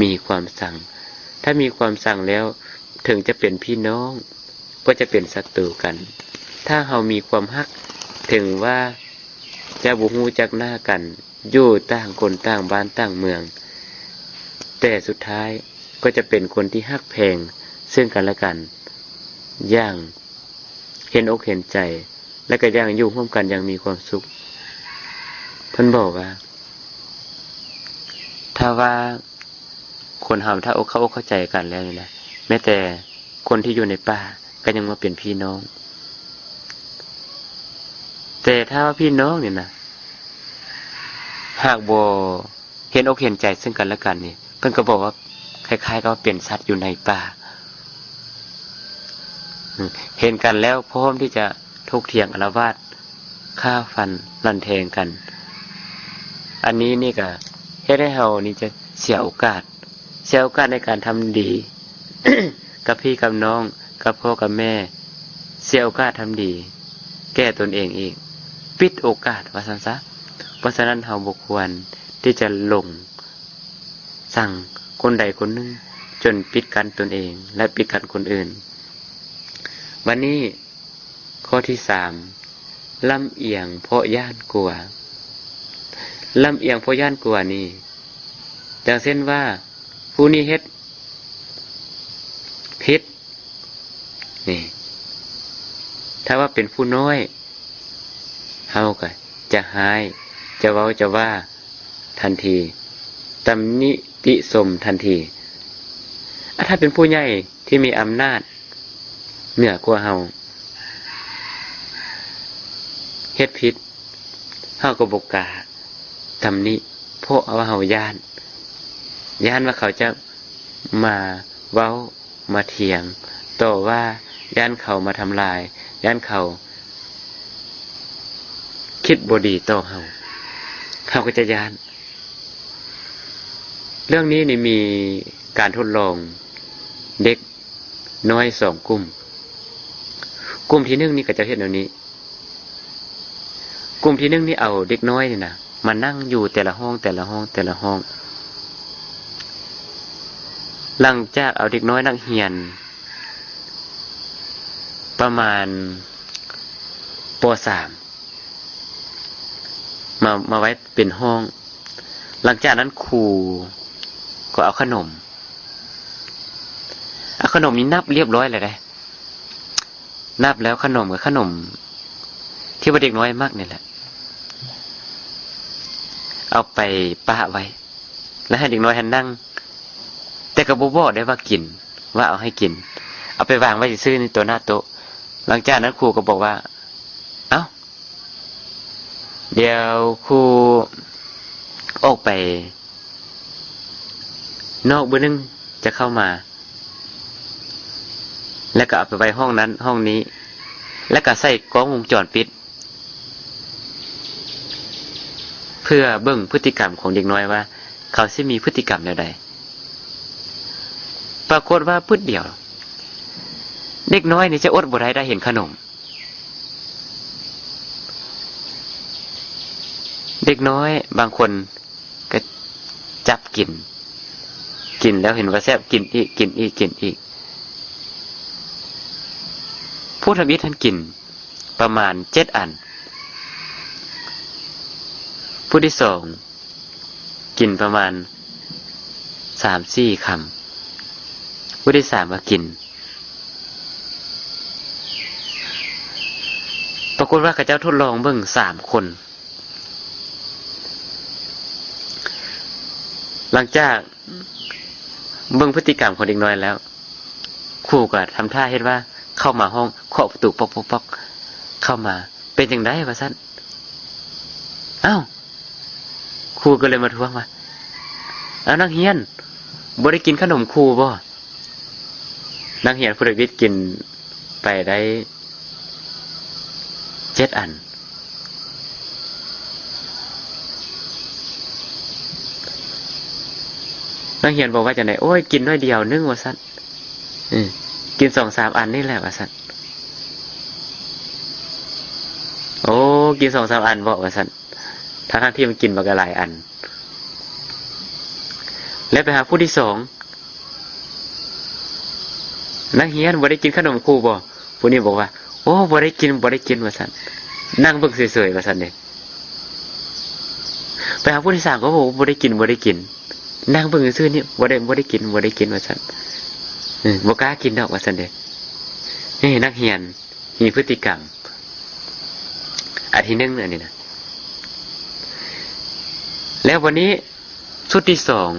ມີຄວາມຊັງ. ຖ້າມີຄວາມຊັງແລ້ວ ເຖິງຈະເປັນພີ່ນ້ອງ ກໍຈະເປັນສັດຕູກັນ. ຖ້າເຮົາມີຄວາມຮັກ ເຖິງວ່າຈະບໍ່ຮູ້ຈັກໜ້າກັນ, ຢູ່ຕ່າງຄົນຕ່າງບ້ານຕ່າງເມືອງ, ແຕ່ສຸດທ້າຍກໍຈະເປັນຄົນທີ່ຮັກແພງເຊິ່ງກັນແລະກັນ ຢ່າງເຫັນອົກເຫັນໃຈ ແລະ ກໍຢ່າງຢູ່ຮ່ວມກັນຢ່າງມີຄວາມສຸກ. ເພິ່ນບອກວ່າ ຖ້າວ່າຄົນເຮົາ ຖ້າອົກ ເຂົ້າອົກເຂົ້າໃຈກັນແລ້ວນີ້ນະ, ແມ້ແຕ່ຄົນທີ່ຢູ່ໃນປ່າກໍຍັງມາເປັນພີ່ນ້ອງ. ແຕ່ຖ້າວ່າພີ່ນ້ອງນີ້ນະ ຫາກບໍ່ເຫັນອົກເຫັນໃຈເຊິ່ງກັນແລະກັນນີ້, ເພິ່ນກໍບອກວ່າ ຄ້າຍໆກັບວ່າເປັນສັດຢູ່ໃນປ່າ. ເຫັນກັນແລ້ວພ້ອມທີ່ຈະຖົກຖຽງອາລະວາດ, ຂ້າຟັນລັນແທງກັນ. ອັນນີ້ນີ້ກະເຮັດໃຫ້ເຮົານີ້ຈະເສຍໂອກາດ, ເສຍໂອກາດໃນການທຳດີກັບພີ່ກັບນ້ອງ, ກັບພໍ່ກັບແມ່, ເສຍໂອກາດທຳດີແກ່ຕົນເອງອີກ, ປິດໂອກາດວ່າຊັ້ນຊະ. ເພາະສະນັ້ນເຮົາບໍ່ຄວນທີ່ຈະຫຼົງ ຊັງຄົນໃດຄົນໜຶ່ງຈົນປິດກັ້ນຕົນເອງ ແລະ ປິດກັ້ນຄົນອື່ນ. ບັດນີ້ ຂໍ້ທີສາມ ລຳອຽງເພາະຢ້ານກົວ. ລຳອຽງເພາະຢ້ານກົວນີ້ ຢ່າງເຊັ່ນວ່າ ຜູ້ນີ້ເຮັດຜິດ ນີ້ ຖ້າວ່າເປັນຜູ້ນ້ອຍ ເຮົາກໍຈະຮ້າຍ, ຈະເວົ້າຈະວ່າທັນທີ, ຕຳໜິຕິຊົມທັນທີ. ອາ ຖ້າເປັນຜູ້ໃຫຍ່ທີ່ມີອຳນາດເໜືອກວ່າເຮົາ ເຮັດຜິດ, ເຮົາກໍບໍ່ກ້າ ຕຳໜິ ເພາະວ່າເຮົາຢ້ານ, ຢ້ານວ່າເຂົາຈະມາເວົ້າ, ມາຖຽງ, ຕໍ່ວ່າ, ຢ້ານເຂົາມາທຳລາຍ, ຢ້ານເຂົາຄິດບໍ່ດີຕໍ່ເຮົາ, ເຮົາກໍຈະຢ້ານ. ເລື່ອງນີ້ນີ້ມີການທົດລອງເດັກນ້ອຍສອງກຸ່ມ. ກຸ່ມທີໜຶ່ງນີ້ເຂົາເຈົ້າເຮັດແນວນີ້. ກຸ່ມທີໜຶ່ງນີ້ເອົາເດັກນ້ອຍນີ້ນະ ມານັ່ງຢູ່ແຕ່ລະຫ້ອງ, ແຕ່ລະຫ້ອງ, ແຕ່ລະຫ້ອງ. ຫຼັງຈາກເອົາເດັກນ້ອຍນັກຮຽນປະມານ ປໍສາມ ມາ, ມາໄວ້ເປັນຫ້ອງ. ຫຼັງຈາກນັ້ນຄູກໍເອົາຂະໜົມ, ເອົາຂະໜົມນີ້ນັບລຽບຮ້ອຍແລ້ວເດ້. ນັບແລ້ວຂະໜົມກໍຂະໜົມທີ່ວ່າເດັກນ້ອຍມັກນີ້ແຫຼະ ເອົາໄປປະໄວ້ ແລ້ວໃຫ້ເດັກນ້ອຍຫັ້ນນັ່ງ, ແຕ່ກໍບໍ່ບອກໄດ້ວ່າກິນ, ວ່າເອົາໃຫ້ກິນ, ເອົາໄປວາງໄວ້ຊື່ໆ ໃນໂຕະ ໜ້າໂຕະ. ຫຼັງຈາກນັ້ນຄູກໍບອກວ່າ ເອົ້າ ດຽວຄູອອກໄປນອກມື້ໜຶ່ງຈະເຂົ້າມາ, ແລ້ວກໍເອົາໄປໄວ້ຫ້ອງນັ້ນຫ້ອງນີ້, ແລ້ວກໍໃສ່ກ້ອງວົງຈອນປິດ ເພື່ອເບິ່ງພຶດຕິກຳຂອງເດັກນ້ອຍວ່າເຂົາຊິມີພຶດຕິກຳແນວໃດ. ປາກົດວ່າປຶດດຽວ ເດັກນ້ອຍນີ້ຈະອົດບໍ່ໄດ້ ຖ້າເຫັນຂະໜົມ. ເດັກນ້ອຍບາງຄົນກໍຈັບກິນ, ກິນແລ້ວເຫັນວ່າແຊບ ກິນອີກ, ກິນອີກ, ກິນອີກ. ຜູ້ທຳອິດຫັ້ນກິນປະມານເຈັດອັນ, ຜູ້ທີສອງ ກິນປະມານສາມສີ່ຄຳ, ຜູ້ທີສາມກໍກິນ. ປາກົດວ່າເຂົາເຈົ້າທົດລອງເບິ່ງສາມຄົນ. ຫຼັງຈາກເບິ່ງພຶດຕິກຳຂອງເດັກນ້ອຍແລ້ວ, ຄູກໍທຳທ່າເຮັດວ່າເຂົ້າມາຫ້ອງ, ເຄາະປະຕູ ປອກໆໆ ເຂົ້າມາ. ເປັນຈັ່ງໃດ ວ່າຊັ້ນ. ອ້າວ ຄູກໍເລີຍມາທວງວ່າ ອ້າວ ນັກຮຽນ ບໍ່ໄດ້ກິນຂະໜົມຄູບໍ່? ນັກຮຽນຜູ້ທຳອິດກິນໄປໄດ້ເຈັດອັນ. ນັກຮຽນບອກວ່າຈັ່ງໃດ? ໂອ້ຍ ກິນໜ້ອຍດຽວໜຶ່ງ ວ່າຊັ້ນ. ເອີ ກິນສອງສາມອັນນີ້ແຫຼະ ວ່າຊັ້ນ. ໂອ້ ກິນສອງສາມອັນເບາະ ວ່າຊັ້ນ, ທັງໆທີ່ມັນກິນບັກຫຼາຍອັນ. ແລ້ວໄປຫາຜູ້ທີສອງ, ນັກຮຽນ ບໍ່ໄດ້ກິນຂະໜົມຄູບໍ່? ຜູ້ນີ້ບອກວ່າ ໂອ້ ບໍ່ໄດ້ກິນ, ບໍ່ໄດ້ກິນ ວ່າຊັ້ນ, ນັ່ງເບິ່ງເສີຍໆ ວ່າຊັ້ນເດ້. ໄປຫາຜູ້ທີສາມກໍບອກວ່າ ບໍ່ໄດ້ກິນ, ບໍ່ໄດ້ກິນ, ນັ່ງເບິ່ງຊື່ໆນີ້, ບໍ່ໄດ້, ບໍ່ໄດ້ກິນ, ບໍ່ໄດ້ກິນ ວ່າຊັ້ນ, ເອີ ບໍ່ກ້າກິນດອກ ວ່າຊັ້ນເດ້. ນີ້ນັກຮຽນມີພຶດຕິກຳອັນທີໜຶ່ງອັນນີ້ນະ. ແລ້ວບັດນີ້ຊຸດທີສອງ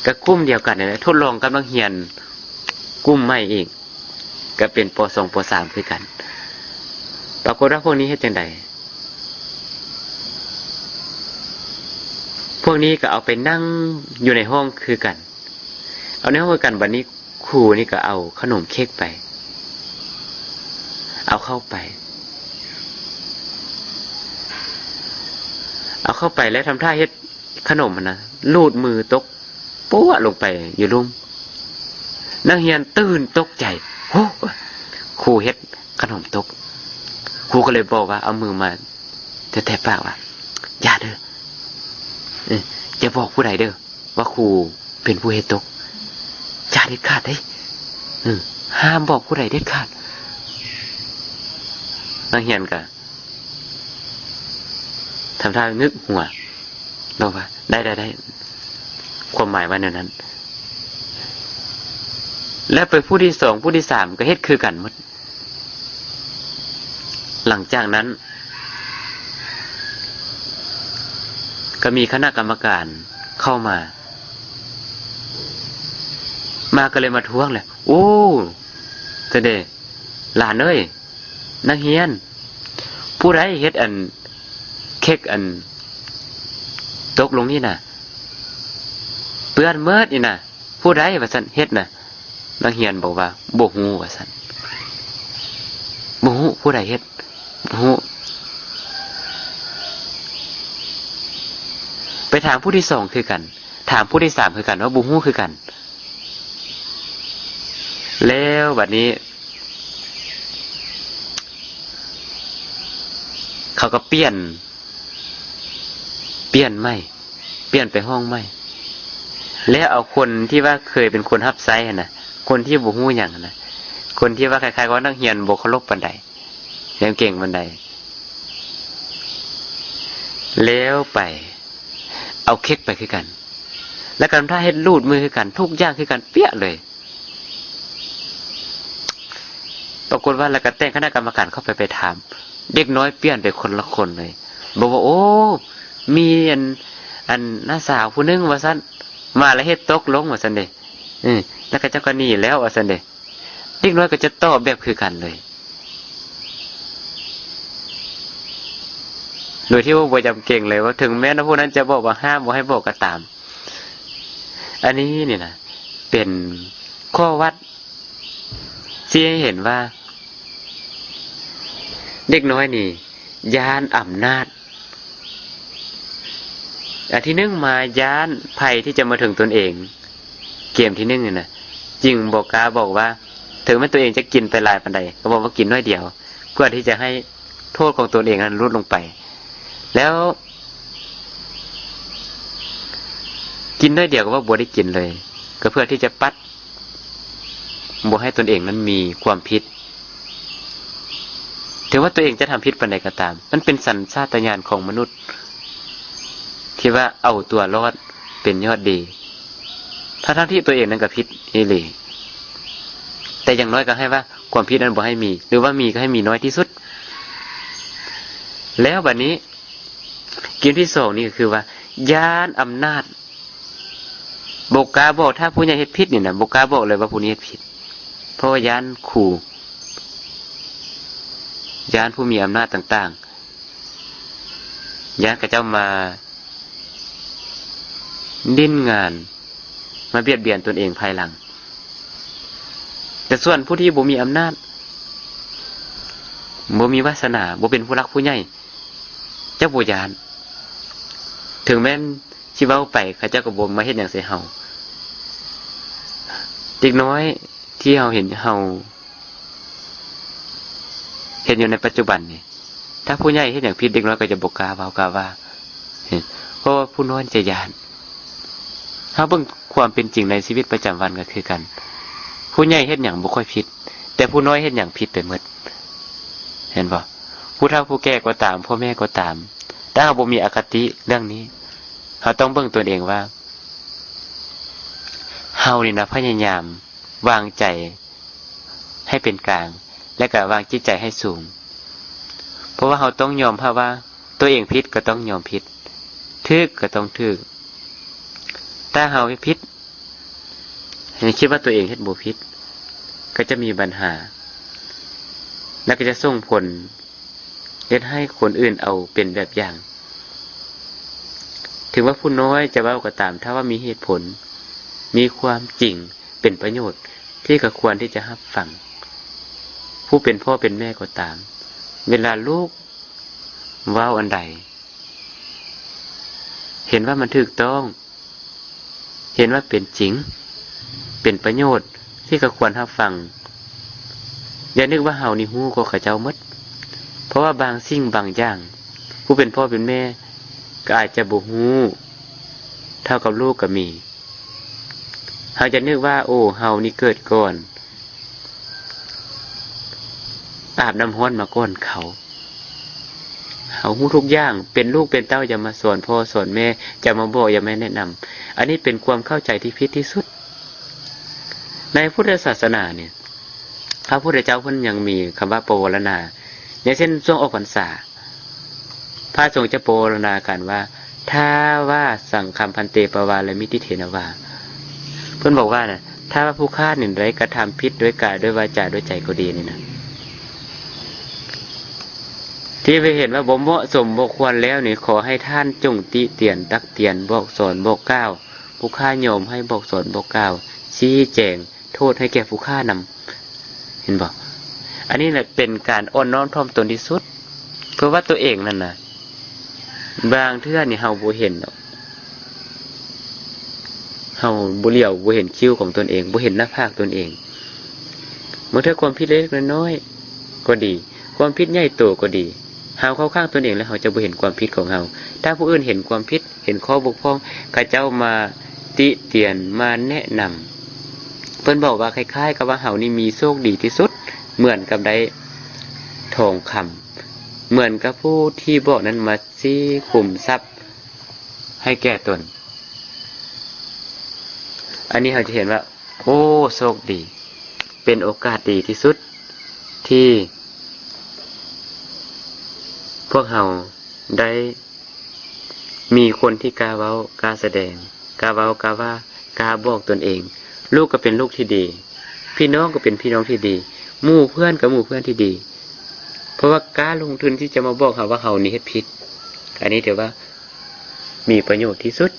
ກໍກຸ່ມດຽວກັນນີ້ແຫຼະ, ທົດລອງກັບນັກຮຽນກຸ່ມໃໝ່ອີກ. ກໍເປັນ ປໍສອງ ປໍສາມ ຄືກັນ. ປາກົດວ່າພວກນີ້ເຮັດຈັ່ງໃດ? ພວກນີ້ກໍເອົາໄປນັ່ງຢູ່ໃນຫ້ອງຄືກັນ, ເອົາໃນຫ້ອງຄືກັນ. ບັດນີ້ຄູນີ້ກໍເອົາຂະໜົມເຄັກໄປ, ເອົາເຂົ້າໄປ, ເອົາເຂົ້າໄປແລ້ວທຳທ່າເຮັດຂະໜົມຫັ້ນນະ, ລູດມືຕົກ ປົວະລົງໄປຢູ່ລຸ່ມ. ນັກຮຽນຕື່ນຕົກໃຈ, ໂຫ ຄູເຮັດຂະໜົມຕົກ. ຄູກໍເລີຍບອກວ່າ ເອົາມືມາແຕະໆປາກວ່າ ຢ່າເດີ, ເອີ ຢ່າບອກຜູ້ໃດເດີວ່າຄູເປັນຜູ້ເຮັດຕົກ, ຢ່າເດັດຂາດເດ້, ເອີ ຫ້າມບອກຜູ້ໃດເດັດຂາດ. ນັກຮຽນກໍ ທຳທ່າງຶກຫົວ, ບອກວ່າ ໄດ້, ໄດ້, ໄດ້, ຄວາມໝາຍວ່າແນວນັ້ນ. ແລ້ວໄປຜູ້ທີສອງ, ຜູ້ທີສາມ ກໍເຮັດຄືກັນໝົດ. ຫຼັງຈາກນັ້ນ ກໍມີຄະນະກຳມະການເຂົ້າມາ, ມາກໍເລີຍມາທວງແຫຼະ, ໂອ້ ຊັ້ນເດ ຫຼານເອີຍ, ນັກຮຽນ ຜູ້ໃດເຮັດອັນເຄັກອັນຕົກລົງນີ້ນະ? ເປື້ອນເໝິດນີ້ນະ, ຜູ້ໃດ ວ່າຊັ້ນ ເຮັດນະ? ນັກຮຽນບອກວ່າ ບໍ່ຮູ້ ວ່າຊັ້ນ, ບໍ່ຮູ້ຜູ້ໃດເຮັດ, ບໍ່ຮູ້. ໄປຖາມຜູ້ທີສອງຄືກັນ, ຖາມຜູ້ທີສາມຄືກັນວ່າບໍ່ຮູ້ຄືກັນ. ແລ້ວບັດນີ້ ເຂົາກໍປ່ຽນ, ປ່ຽນໃໝ່, ປ່ຽນໄປຫ້ອງໃໝ່, ແລ້ວເອົາຄົນທີ່ວ່າເຄີຍເປັນຄົນຮັບໃຊ້ຫັ້ນນະ, ຄົນທີ່ບໍ່ຮູ້ຫຍັງຫັ້ນນະ, ຄົນທີ່ວ່າຄ້າຍໆວ່ານັກຮຽນບໍ່ເຄົາລົບປານໃດ, ບໍ່ເກັ່ງປານໃດ, ແລ້ວໄປເອົາເຄັກໄປຄືກັນ. ແລ້ວກໍທຳທ່າເຮັດ ລູດມືຄືກັນ, ທຸກຢ່າງຄືກັນເປຍເລີຍ. ປາກົດວ່າ ແລ້ວກໍແຕ່ງຄະນະກຳມະການເຂົ້າໄປ, ໄປຖາມ, ເດັກນ້ອຍປ່ຽນໄປຄົນລະຄົນເລີຍ. ບອກວ່າ ໂອ້ ມີອັນ, ອັນນ້າສາວຜູ້ໜຶ່ງ ວ່າຊັ້ນ, ມາແລ້ວເຮັດຕົກລົງ ວ່າຊັ້ນເດ. ເອີ ແລ້ວເຂົາເຈົ້າກໍໜີແລ້ວ ວ່າຊັ້ນເດ. ເດັກນ້ອຍກໍຈະຕອບແບບຄືກັນເລີຍ ໂດຍທີ່ວ່າບໍ່ຈຳເກງເລີຍ ວ່າເຖິງແມ່ນວ່າຜູ້ນັ້ນຈະບອກວ່າຫ້າມບໍ່ໃຫ້ບອກກໍຕາມ. ອັນນີ້ນີ້ນະ ເປັນຂໍ້ວັດຊີ້ໃຫ້ເຫັນວ່າ ເດັກນ້ອຍນີ້ຢ້ານອຳນາດ. ອັນທີໜຶ່ງມາຢ້ານໄພທີ່ຈະມາເຖິງຕົນເອງ. ເກມທີໜຶ່ງນີ້ນະ ຈຶ່ງບໍ່ກ້າບອກວ່າ ເຖິງແມ່ນຕົວເອງຈະກິນໄປຫຼາຍປານໃດ ກໍບອກວ່າກິນໜ້ອຍດຽວ ເພື່ອທີ່ຈະໃຫ້ໂທດຂອງຕົນເອງນັ້ນຫຼຸດລົງໄປ. ແລ້ວກິນໜ້ອຍດຽວກໍວ່າບໍ່ໄດ້ກິນເລີຍ ກໍເພື່ອທີ່ຈະປັດບໍ່ໃຫ້ຕົນເອງນັ້ນມີຄວາມຜິດ. ເຖິງວ່າຕົວເອງຈະທຳຜິດປານໃດກໍຕາມ, ມັນເປັນສັນຊາດຕະຍານຂອງມະນຸດທີ່ວ່າເອົາຕົວລອດເປັນຍອດດີ. ທັງໆທີ່ຕົວເອງນັ້ນກໍຜິດອີ່ຫຼີ, ແຕ່ຢ່າງໜ້ອຍກໍໃຫ້ວ່າຄວາມຜິດນັ້ນບໍ່ໃຫ້ມີ, ຫຼືວ່າມີກໍໃຫ້ມີໜ້ອຍທີ່ສຸດ. ແລ້ວບັດນີ້ ກິມທີສອງນີ້ກໍຄືວ່າ ຢ້ານອຳນາດ, ບໍ່ກ້າບອກ, ຖ້າຜູ້ໃຫຍ່ເຮັດຜິດນີ້ນະ ບໍ່ກ້າບອກເລີຍວ່າຜູ້ນີ້ເຮັດຜິດ, ເພາະວ່າຢ້ານຄູ, ຢ້ານຜູ້ມີອຳນາດຕ່າງໆ, ຢ້ານເຂົາເຈົ້າມາຫຼິ້ນງານ ມາບຽດບຽນຕົນເອງພາຍຫຼັງ. ແຕ່ສ່ວນຜູ້ທີ່ບໍ່ມີອຳນາດ, ບໍ່ມີວາສະໜາ, ບໍ່ເປັນຜູ້ຫຼັກຜູ້ໃຫຍ່, ເຈົ້າບໍ່ຢ້ານ. ເຖິງແມ່ນຊິເວົ້າໄປ ເຂົາເຈົ້າກໍບໍ່ມາເຮັດຫຍັງໃສ່ເຮົາ. ເດັກນ້ອຍທີ່ເຮົາເຫັນ, ເຮົາເຫັນຢູ່ໃນປັດຈຸບັນນີ້, ຖ້າຜູ້ໃຫຍ່ເຮັດຫຍັງຜິດ ເດັກນ້ອຍກໍຈະບໍ່ກ້າເວົ້າກ້າວ່າ, ເຫັນ, ເພາະວ່າຜູ້ນ້ອຍຈະຢ້ານ. ເຮົາເບິ່ງຄວາມເປັນຈິງໃນຊີວິດປະຈຳວັນກໍຄືກັນ, ຜູ້ໃຫຍ່ເຮັດຫຍັງບໍ່ຄ່ອຍຜິດ, ແຕ່ຜູ້ນ້ອຍເຮັດຫຍັງຜິດໄປໝົດ, ເຫັນບໍ່? ຜູ້ເຖົ້າຜູ້ແກ່ກໍຕາມ, ພໍ່ແມ່ກໍຕາມ, ຖ້າເຮົາບໍ່ມີອະຄະຕິເລື່ອງນີ້, ເຮົາຕ້ອງເບິ່ງຕົນເອງວ່າ ເຮົານີ້ນະ ພະຍາຍາມວາງໃຈ ໃຫ້ເປັນກາງ ແລະ ກະວາງຈິດໃຈໃຫ້ສູງ. ເພາະວ່າເຮົາຕ້ອງຍອມຮັບວ່າຕົວເອງຜິດກໍຕ້ອງຍອມຜິດ, ຖືກກໍຕ້ອງຖືກ. ຖ້າເຮົາເຮັດຜິດ, ໃຫ້ຄິດວ່າຕົວເອງເຮັດບໍ່ຜິດ, ກໍຈະມີບັນຫາ ແລະ ກໍຈະສົ່ງຜົນ ເຮັດໃຫ້ຄົນອື່ນເອົາເປັນແບບຢ່າງ. ເຖິງວ່າຜູ້ນ້ອຍຈະເວົ້າກໍຕາມ, ຖ້າວ່າມີເຫດຜົນ, ມີຄວາມຈິງ, ເປັນປະໂຫຍດ, ພີ່ກໍຄວນທີ່ຈະຮັບຟັງ. ຜູ້ເປັນພໍ່ເປັນແມ່ກໍຕາມ, ເວລາລູກເວົ້າອັນໃດ, ເຫັນວ່າມັນຖືກຕ້ອງ, ເຫັນວ່າເປັນຈິງ, ເປັນປະໂຫຍດ, ທີ່ກໍຄວນຮັບຟັງ. ຢ່ານຶກວ່າເຮົານີ້ຮູ້ກວ່າເຂົາເຈົ້າໝົດ, ເພາະວ່າບາງສິ່ງບາງຢ່າງ ຜູ້ເປັນພໍ່ເປັນແມ່ກໍອາດຈະບໍ່ຮູ້ເທົ່າກັບລູກກໍມີ. ເຮົາຈະນຶກວ່າ, ໂອ້, ເຮົານີ້ເກີດກ່ອນ, ອາບນ້ຳຮ້ອນມາກ່ອນເຂົາ. ເຮົາຮູ້ທຸກຢ່າງ, ເປັນລູກເປັນເຕົ້າ ຢ່າມາສອນພໍ່ສອນແມ່, ຢ່າມາບອກ, ຢ່າມາແນະນຳ. ອັນນີ້ເປັນຄວາມເຂົ້າໃຈທີ່ຜິດທີ່ສຸດ. ໃນພຸດທະສາສະໜານີ້, ພະພຸດທະເຈົ້າເພິ່ນຍັງມີຄຳວ່າປະວາລະນາ, ຢ່າງເຊັ່ນ ຊ່ວງອອກພັນສາ, ພະສົງຈະປະວາລະນາກັນວ່າ, ຖ້າວ່າສັງຄັມພັນເຕ ປະວາລະມິຕິເຖນະວາ. ເພິ່ນບອກວ່ານະ, ຖ້າວ່າຜູ້ຂ້ານີ້ໄດ້ກະທຳຜິດດ້ວຍກາຍ, ດ້ວຍວາຈາ, ດ້ວຍໃຈກໍດີນີ້ນະ, ທີ່ໄປເຫັນວ່າບໍ່ເໝາະສົມ, ບໍ່ຄວນແລ້ວນີ້, ຂໍໃຫ້ທ່ານຈົ່ງຕິຕຽນ, ຕັກຕຽນ, ບອກສອນ, ບອກກ່າວ, ຜູ້ຂ້າຍອມໃຫ້ບອກສອນ, ບອກກ່າວ, ຊີ້ແຈງໂທດໃຫ້ແກ່ຜູ້ຂ້ານຳ. ເຫັນບໍ່? ອັນນີ້ແຫຼະເປັນການອ່ອນນ້ອມຖ່ອມຕົນທີ່ສຸດ, ເພາະວ່າຕົວເອງນັ້ນນະ, ບາງເທື່ອນີ້ເຮົາບໍ່ເຫັນດອກ, ເຮົາບໍ່ຫຼຽວ, ບໍ່ເຫັນຄິ້ວຂອງຕົນເອງ, ບໍ່ເຫັນໜ້າຜາກຕົນເອງ. ບາງເທື່ອຄວາມຜິດເລັກໆນ້ອຍໆກໍດີ, ຄວາມຜິດໃຫຍ່ໂຕກໍດີ, ເຮົາເຂົ້າຂ້າງຕົນເອງແລ້ວ ເຮົາຈະບໍ່ເຫັນຄວາມຜິດຂອງເຮົາ. ຖ້າຜູ້ອື່ນເຫັນຄວາມຜິດ, ເຫັນຂໍ້ບົກຜ່ອງ, ເຂົາເຈົ້າມາຕິຕຽນ, ມາແນະນຳ. ເພິ່ນບອກວ່າຄ້າຍໆກັບວ່າເຮົານີ້ມີໂຊກດີທີ່ສຸດ, ເໝືອນກັບໄດ້ທອງຄຳ, ເໝືອນກັບຜູ້ທີ່ບອກນັ້ນມາຊີ້ຂຸມຊັບໃຫ້ແກ່ຕົນ. ອັນນີ້ເຮົາຈະເຫັນວ່າ, ໂອ້, ໂຊກດີ, ເປັນໂອກາດດີທີ່ສຸດທີ່ພວກເຮົາໄດ້ ມີຄົນທີ່ກ້າເວົ້າ, ກ້າສະແດງ, ກ້າເວົ້າ, ກ້າວ່າ, ກ້າບອກຕົນເອງ. ລູກກໍເປັນລູກທີ່ດີ, ພີ່ນ້ອງກໍເປັນພີ່ນ້ອງທີ່ດີ, ໝູ່ເພື່ອນກໍໝູ່ເພື່ອນທີ່ດີ. ເພາະວ່າກ້າລົງທຶນທີ່ຈະມາບອກເຮົາວ່າເຮົານີ້ເຮັດຜິດ. ອັນນີ້ຖືວ່າມີປະໂຫຍດທີ່ສຸດ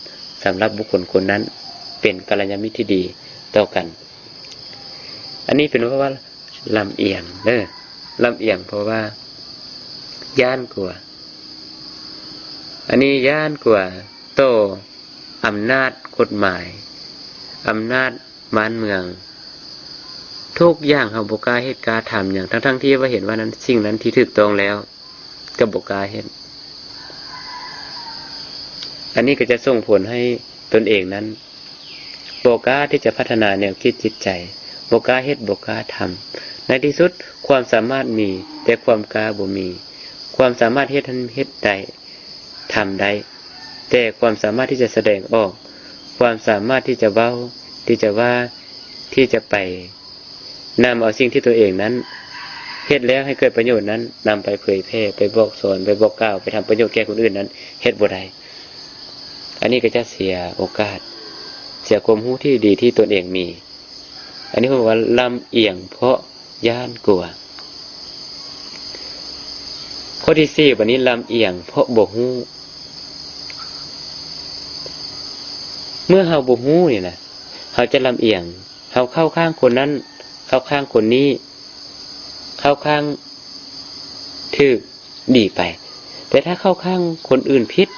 ສຳລັບບຸກຄົນຄົນນັ້ນ, ເປັນກັນລະຍານມິດທີ່ດີຕໍ່ກັນ. ອັນນີ້ເປັນເພາະວ່າ ລຳອຽງເດີ, ລຳອຽງເພາະວ່າຢ້ານກົວ. ອັນນີ້ຢ້ານກົວຕໍ່ອຳນາດກົດໝາຍ, ອຳນາດບ້ານເມືອງ, ໂທ ທຸກຢ່າງເຮົາບໍ່ກ້າເຮັດກ້າທຳຫຍັງ ທັງໆທີ່ວ່າເຫັນວ່ານັ້ນ ສິ່ງນັ້ນທີ່ຖືກຕ້ອງແລ້ວ ກໍບໍ່ກ້າເຮັດ. ອັນນີ້ກໍຈະສົ່ງຜົນໃຫ້ຕົນເອງນັ້ນ ບໍ່ກ້າທີ່ຈະພັດທະນາແນວຄິດຈິດໃຈ, ບໍ່ກ້າເຮັດ, ບໍ່ກ້າທຳ. ໃນທີ່ສຸດ, ຄວາມສາມາດມີ, ແຕ່ຄວາມກ້າບໍ່ມີ. ຄວາມສາມາດເຮັດຫັ້ນເຮັດໄດ້, ທຳໄດ້, ແຕ່ຄວາມສາມາດທີ່ຈະສະແດງອອກ, ຄວາມສາມາດທີ່ຈະເວົ້າ, ທີ່ຈະວ່າ, ທີ່ຈະໄປ ນຳເອົາສິ່ງທີ່ຕົວເອງນັ້ນເຮັດແລ້ວໃຫ້ເກີດປະໂຫຍດນັ້ນ ນຳໄປເຜີຍແຜ່, ໄປບອກສອນ, ໄປບອກກ່າວ, ໄປທຳປະໂຫຍດແກ່ຄົນອື່ນນັ້ນ ເຮັດບໍ່ໄດ້. ອັນນີ້ກໍຈະເສຍໂອກາດ, ເສຍຄວາມຮູ້ທີ່ດີທີ່ຕົນເອງມີ. ອັນນີ້ເອີ້ນວ່າລຳອຽງເພາະຢ້ານກົວ. ຂໍ້ທີສີ່ ບັດນີ້ລຳອຽງເພາະບໍ່ຮູ້. ເມື່ອເຮົາບໍ່ຮູ້ນີ້ນະ, ເຮົາຈະລຳອຽງ, ເຮົາເຂົ້າຂ້າງຄົນນັ້ນ, ເຂົ້າຂ້າງຄົນນີ້, ເຂົ້າຂ້າງຖືກດີໄປ. ແຕ່ຖ້າເຂົ້າຂ້າງຄົນອື່ນຜິດ,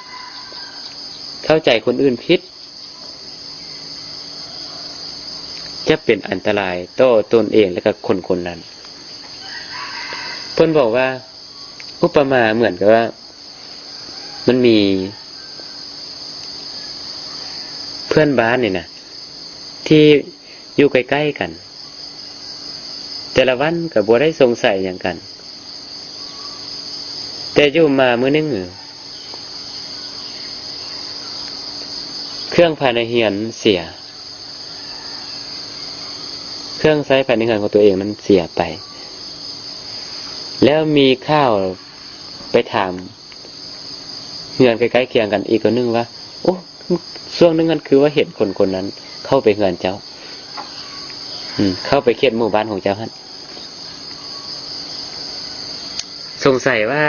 ເຂົ້າໃຈຄົນອື່ນຜິດ, ຈະເປັນອັນຕະລາຍຕໍ່ຕົນເອງ ແລະ ກໍຄົນຄົນນັ້ນ. ເພິ່ນບອກວ່າ ອຸປະມາເໝືອນກັບວ່າ ມັນມີເພື່ອນບ້ານນີ້ນະ ທີ່ຢູ່ໃກ້ໆກັນ, ແຕ່ລະວັນກໍບໍ່ໄດ້ສົງໄສຫຍັງກັນ. ແຕ່ຢູ່ມາມື້ໜຶ່ງ ເຄື່ອງພາຍໃນເຮືອນເສຍ, ເຄື່ອງໃຊ້ພາຍໃນເຮືອນຂອງຕົວເອງນັ້ນເສຍໄປ, ແລ້ວມີຂ່າວໄປຖາມເຮືອນໃກ້ໆຄຽງກັນອີກຄົນໜຶ່ງວ່າ ໂອ້ ຊ່ວງໜຶ່ງຫັ້ນຄືວ່າເຫັນຄົນຄົນນັ້ນເຂົ້າໄປເຮືອນເຈົ້າ, ອືມ ເຂົ້າໄປເຂດໝູ່ບ້ານຂອງເຈົ້າຫັ້ນ. ສົງໄສວ່າ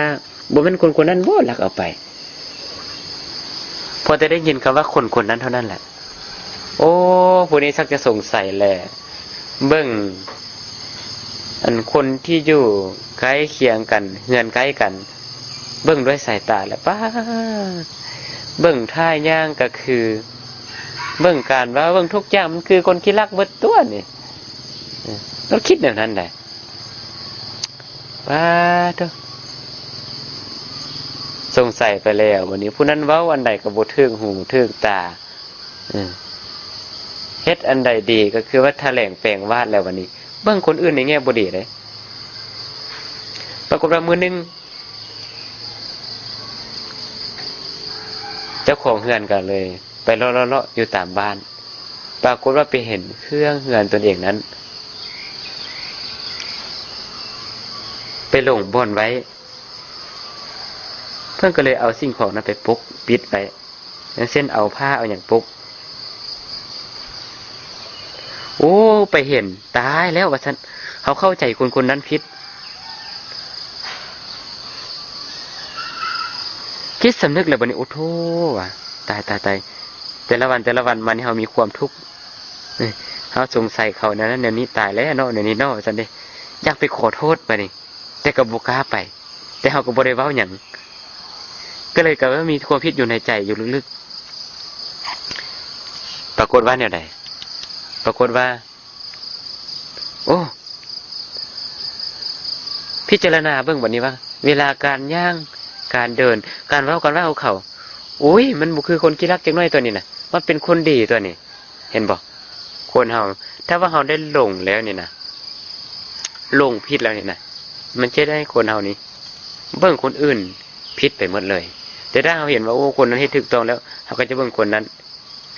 ບໍ່ແມ່ນຄົນຄົນນັ້ນບໍ່ລັກເອົາໄປ? ພໍແຕ່ໄດ້ຍິນຄຳວ່າຄົນຄົນນັ້ນເທົ່ານັ້ນແຫຼະ, ໂອ້ ຜູ້ນີ້ຊັກຈະສົງໄສແຫຼະ. ເບິ່ງ ອັນຄົນທີ່ຢູ່ໃກ້ຄຽງກັນ, ເຮືອນໃກ້ກັນ, ເບິ່ງດ້ວຍສາຍຕາແລ້ວ ປ້າດ ເບິ່ງທ່າຍ່າງກໍຄື, ເບິ່ງການເວົ້າ, ເບິ່ງທຸກຢ່າງ ມັນຄືຄົນຂີ້ລັກເບິດຕົວະນີ້. ເອີ ລາວຄິດແນວນັ້ນໄດ໋. ປາໂທ້ ສົງໄສໄປແລ້ວ. ບັດນີ້ຜູ້ນັ້ນເວົ້າອັນໃດກໍບໍ່ຖືກຫູຖືກຕາ, ເອີ ເຮັດອັນໃດດີກໍຄືວ່າຖະແຫຼງແປງວາດແລ້ວ. ບັດນີ້ເບິ່ງຄົນອື່ນໃນແງ່ບໍ່ດີເດ້. ປາກົດວ່າມື້ໜຶ່ງ ເຈົ້າຂອງເຮືອນກໍເລີຍໄປເລາະໆຢູ່ຕາມບ້ານ, ປາກົດວ່າໄປເຫັນເຄື່ອງເຮືອນຕົນເອງນັ້ນ ໄປຫຼົງບ່ອນໄວ້. ເພິ່ນກໍເລີຍເອົາສິ່ງຂອງນັ້ນໄປປົກປິດໄວ້, ຢ່າງເຊັ່ນ ເອົາຜ້າເອົາຫຍັງປົກ. ໂອ້ ໄປເຫັນ, ຕາຍແລ້ວ ວ່າຊັ້ນ, ເຮົາເຂົ້າໃຈຄົນຄົນນັ້ນຜິດ. ຄິດສຳນຶກແລ້ວບັດນີ້ ໂອ້ໂທ້ ວ່າ ຕາຍ ຕາຍ ຕາຍ, ແຕ່ລະວັນ ແຕ່ລະວັນມານີ້ເຮົາມີຄວາມທຸກ, ເຮົາສົງໄສເຂົາແນວນັ້ນແນວນີ້, ຕາຍແລ້ວເນາະ ແນວນີ້ເນາະ ວ່າຊັ້ນເດ້. ຢາກໄປຂໍໂທດບັດນີ້ ແຕ່ກໍບໍ່ກ້າໄປ, ແຕ່ເຮົາກໍບໍ່ໄດ້ເວົ້າຫຍັງ, ກໍເລີຍກາຍວ່າມີຄວາມຜິດຢູ່ໃນໃຈຢູ່ລຶກໆ. ປາກົດວ່າແນວໃດ? ປາກົດວ່າ ໂອ້ ພິຈາລະນາເບິ່ງບັດນີ້ວ່າ ເວລາການຍ່າງ, ການເດີນ, ການເວົ້າ, ການວ່າຂອງເຂົາ, ໂອ້ຍ ມັນບໍ່ຄືຄົນຂີ້ລັກຈັກໜ້ອຍຕົວນີ້ນະ, ມັນເປັນຄົນດີຕົວນີ້. ເຫັນບໍ່? ຄົນເຮົາ ຖ້າວ່າເຮົາໄດ້ຫຼົງແລ້ວນີ້ນະ, ຫຼົງຜິດແລ້ວນີ້ນະ, ມັນຈະເຮັດໃຫ້ຄົນເຮົານີ້ເບິ່ງຄົນອື່ນຜິດໄປໝົດເລີຍ. ແຕ່ຖ້າເຮົາເຫັນວ່າ ໂອ້ ຄົນນັ້ນເຮັດຖືກຕ້ອງແລ້ວ, ເຮົາກໍຈະເບິ່ງຄົນນັ້ນ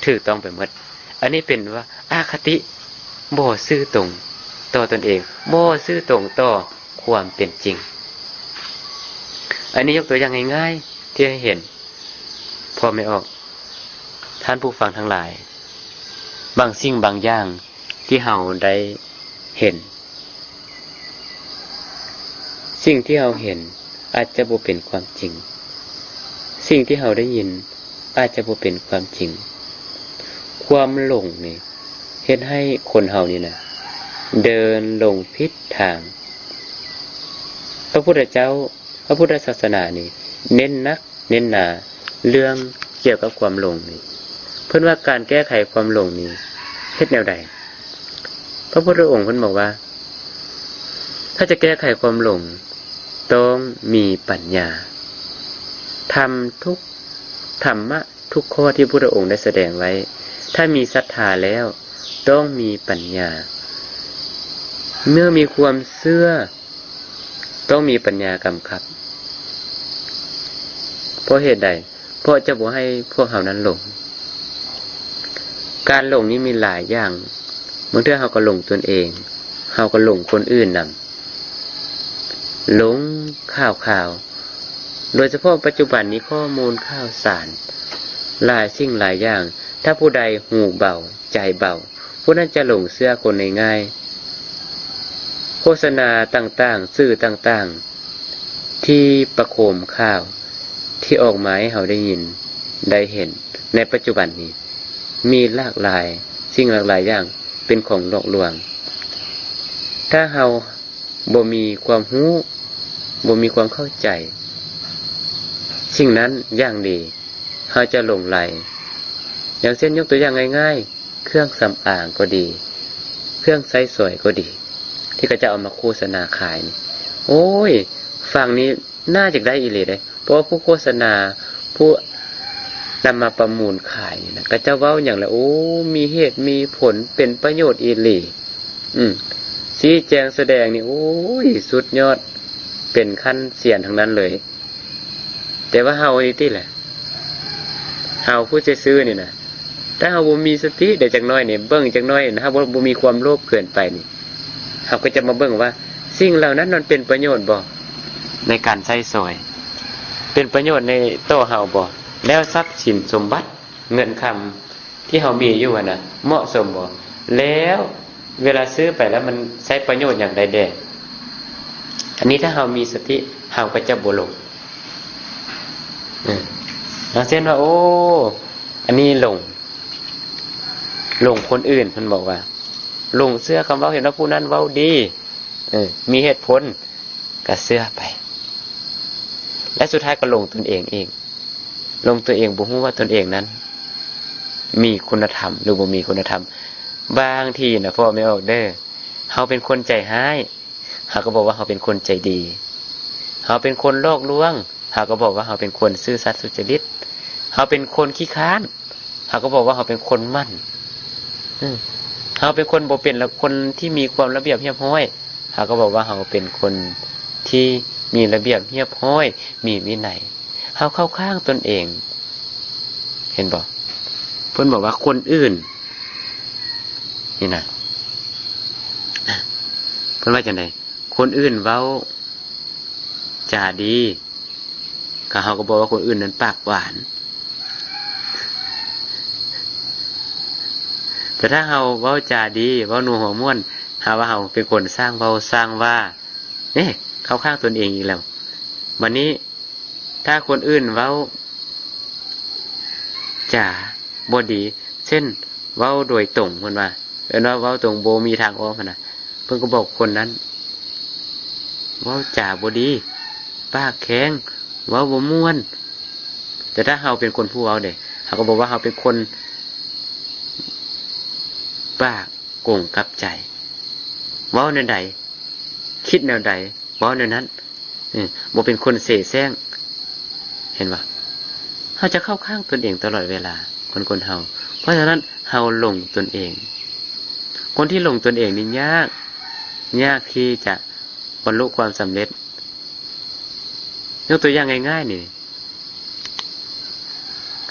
ຖືກຕ້ອງໄປໝົດ. ອັນນີ້ເປັນວ່າອະຄະຕິ ບໍ່ຊື່ຕົງຕໍ່ຕົນເອງ, ບໍ່ຊື່ຕົງຕໍ່ຄວາມເປັນຈິງ. ອັນນີ້ຍົກຕົວຢ່າງງ່າຍໆ ທີ່ໃຫ້ເຫັນ ພໍ່ແມ່ອອກ ທ່ານຜູ້ຟັງທັງຫຼາຍ, ບາງສິ່ງບາງຢ່າງທີ່ເຮົາໄດ້ເຫັນ, ສິ່ງທີ່ເຮົາເຫັນອາດຈະບໍ່ເປັນຄວາມຈິງ, ສິ່ງທີ່ເຮົາໄດ້ຍິນອາດຈະບໍ່ເປັນຄວາມຈິງ. ຄວາມຫຼົງນີ້ເຮັດໃຫ້ຄົນເຮົານີ້ນະ ເດີນຫຼົງຜິດທາງ. ພະພຸດທະເຈົ້າ ພະພຸດທະສາສະໜານີ້ເນັ້ນໜັກເນັ້ນໜາເລື່ອງກ່ຽວກັບຄວາມຫຼົງນີ້. ເພິ່ນວ່າການແກ້ໄຂຄວາມຫຼົງນີ້ເຮັດແນວໃດ? ພະພຸດທະອົງເພິ່ນບອກວ່າ ຖ້າຈະແກ້ໄຂຄວາມຫຼົງ ຕ້ອງມີປັນຍາ. ທຳທຸກ ທຳມະທຸກຂໍ້ທີ່ພຸດທະອົງໄດ້ສະແດງໄວ້ ຖ້າມີສັດທາແລ້ວ ຕ້ອງມີປັນຍາ. ເມື່ອມີຄວາມເຊື່ອ ຕ້ອງມີປັນຍາກຳກັບ. ເພາະເຫດໃດ? ເພາະຈະບໍ່ໃຫ້ພວກເຮົານັ້ນຫຼົງ. ການຫຼົງນີ້ມີຫຼາຍຢ່າງ, ບາງເທື່ອເຮົາກໍຫຼົງຕົນເອງ, ເຮົາກໍຫຼົງຄົນອື່ນນຳ, ຫຼົງຂ່າວຄາວ, ໂດຍສະເພາະປັດຈຸບັນນີ້ຂໍ້ມູນຂ່າວສານຫຼາຍສິ່ງຫຼາຍຢ່າງ, ຖ້າຜູ້ໃດຫູເບົາ, ໃຈເບົາ, ຜູ້ນັ້ນຈະຫຼົງເຊື່ອຄົນງ່າຍໆ. ໂຄສະນາຕ່າງໆ, ສື່ຕ່າງໆ ທີ່ປະໂຄມຂ່າວທີ່ອອກມາໃຫ້ເຮົາໄດ້ຍິນໄດ້ເຫັນໃນປັດຈຸບັນນີ້ ມີຫຼາກຫຼາຍສິ່ງຫຼາກຫຼາຍຢ່າງເປັນຂອງຫຼອກລວງ. ຖ້າເຮົາບໍ່ມີຄວາມຮູ້, ບໍ່ມີຄວາມເຂົ້າໃຈສິ່ງນັ້ນຢ່າງດີ, ເຮົາຈະຫຼົງໄຫຼ. ຢ່າງເຊັ່ນ, ຍົກຕົວຢ່າງງ່າຍໆ, ເຄື່ອງສຳອາງກໍດີ, ເຄື່ອງໃຊ້ສອຍກໍດີ, ທີ່ເຂົາເຈົ້າເອົາມາໂຄສະນາຂາຍນີ້, ໂອ້ຍ, ຟັງນີ້ໜ້າຢາກໄດ້ອີ່ຫຼີເດ້, ເພາະວ່າຜູ້ໂຄສະນາ, ຜູ້ນຳມາປະມູນຂາຍນີ້ນະ, ເຂົາເຈົ້າເວົ້າຫຍັງລະ, ໂອ້, ມີເຫດມີຜົນ, ເປັນປະໂຫຍດອີ່ຫຼີ. ອືມ, ຊີ້ແຈງສະແດງນີ້, ໂອ້ຍ, ສຸດຍອດ, ເປັນຂັ້ນຊຽນທັງນັ້ນເລີຍ. ແຕ່ວ່າເຮົານີ້ຕິແຫຼະ, ເຮົາຜູ້ຈະຊື້ນີ້ນະ, ຖ້າເຮົາບໍ່ມີສະຕິໄດ້ຈັກໜ້ອຍນີ້, ເບິ່ງຈັກໜ້ອຍ, ເຮົາບໍ່, ບໍ່ມີຄວາມໂລບເກີນໄປນີ້, ເຮົາກໍຈະມາເບິ່ງວ່າສິ່ງເຫຼົ່ານັ້ນມັນເປັນປະໂຫຍດບໍ່ໃນການໃຊ້ສອຍ, ເປັນປະໂຫຍດໃນຕໍ່ເຮົາບໍ່, ແລ້ວຊັບສິນສົມບັດ, ເງິນຄຳ ທີ່ເຮົາມີຢູ່ຫັ້ນນະ ເໝາະສົມບໍ່? ແລ້ວເວລາຊື້ໄປແລ້ວມັນໃຊ້ປະໂຫຍດຫຍັງໄດ້ແດ່? ອັນນີ້ຖ້າເຮົາມີສະຕິ ເຮົາກໍຈະບໍ່ຫຼົງ. ເອີ ຢ່າງເຊັ່ນວ່າ ໂອ້ ອັນນີ້ຫຼົງ, ຫຼົງຄົນອື່ນ, ເພິ່ນບອກວ່າ ຫຼົງເຊື່ອຄຳເວົ້າ, ເຫັນວ່າຜູ້ນັ້ນເວົ້າດີ, ເອີ ມີເຫດຜົນ, ກໍເຊື່ອໄປ ແລະ ສຸດທ້າຍກໍຫຼົງຕົນເອງອີກ. ຫຼົງຕົວເອງ ບໍ່ຮູ້ວ່າຕົນເອງນັ້ນມີຄຸນນະທຳ ຫຼື ບໍ່ມີຄຸນນະທຳ. ບາງທີນະ ພໍ່ແມ່ອອກເດີ, ເຮົາເປັນຄົນໃຈຮ້າຍ ເຮົາກໍບອກວ່າເຮົາເປັນຄົນໃຈດີ, ເຮົາເປັນຄົນຫຼອກລວງ ເຮົາກໍບອກວ່າເຮົາເປັນຄົນຊື່ສັດສຸຈະລິດ, ເຮົາເປັນຄົນຂີ້ຄ້ານ ເຮົາກໍບອກວ່າເຮົາເປັນຄົນໝັ່ນ, ເຮົາເປັນຄົນບໍ່ເປັນ ລະ ຄົນທີ່ມີຄວາມລະບຽບຮຽບຮ້ອຍ ເຮົາກໍບອກວ່າເຮົາເປັນຄົນທີ່ມີລະບຽບຮຽບຮ້ອຍ ມີວິໄນ. ເຮົາເຂົ້າຂ້າງຕົນເອງ ເຫັນບໍ່? ເພິ່ນບອກວ່າຄົນອື່ນ ນີ້ນະ ເພິ່ນວ່າຈັ່ງໃດ? ຄົນອື່ນເວົ້າຈາດີ ກໍເຮົາກໍບອກວ່າຄົນອື່ນນັ້ນປາກຫວານ. ແຕ່ຖ້າເຮົາເວົ້າຈາດີ ເວົ້າໜູຫົວມ່ວນ ຫາວ່າເຮົາເປັນຄົນຊ່າງເວົ້າຊ່າງວ່າ. ເອີ ເຂົ້າຂ້າງຕົນເອງອີກແລ້ວ. ບັດນີ້ ຖ້າຄົນອື່ນເວົ້າຈາບໍ່ດີ ເຊັ່ນ ເວົ້າໂດຍຕົງ ເພິ່ນວ່າ ເອີ້ນວ່າເວົ້າຕົງ ບໍ່ມີທາງອ້ອມຫັ້ນນະ, ເພິ່ນກໍບອກຄົນນັ້ນ ເວົ້າຈາບໍ່ດີ, ປາກແຂງ, ເວົ້າບໍ່ມ່ວນ. ແຕ່ຖ້າເຮົາເປັນຄົນຜູ້ເວົ້າເດ ເຮົາກໍບອກວ່າເຮົາເປັນຄົນປາກກົງກັບໃຈ, ເວົ້າແນວໃດ ຄິດແນວໃດ ເວົ້າແນວນັ້ນ, ເອີ ບໍ່ເປັນຄົນເສແສ້ງ. ເຫັນບໍ່? ເຮົາຈະເຂົ້າຂ້າງຕົນເອງຕະຫຼອດເວລາ, ຄົນ ຄົນເຮົາ. ເພາະສະນັ້ນ ເຮົາຫຼົງຕົນເອງ. ຄົນທີ່ຫຼົງຕົນເອງນີ້ຍາກ, ຍາກທີ່ຈະບັນລຸຄວາມສຳເລັດ. ຍົກຕົວຢ່າງງ່າຍໆນີ້,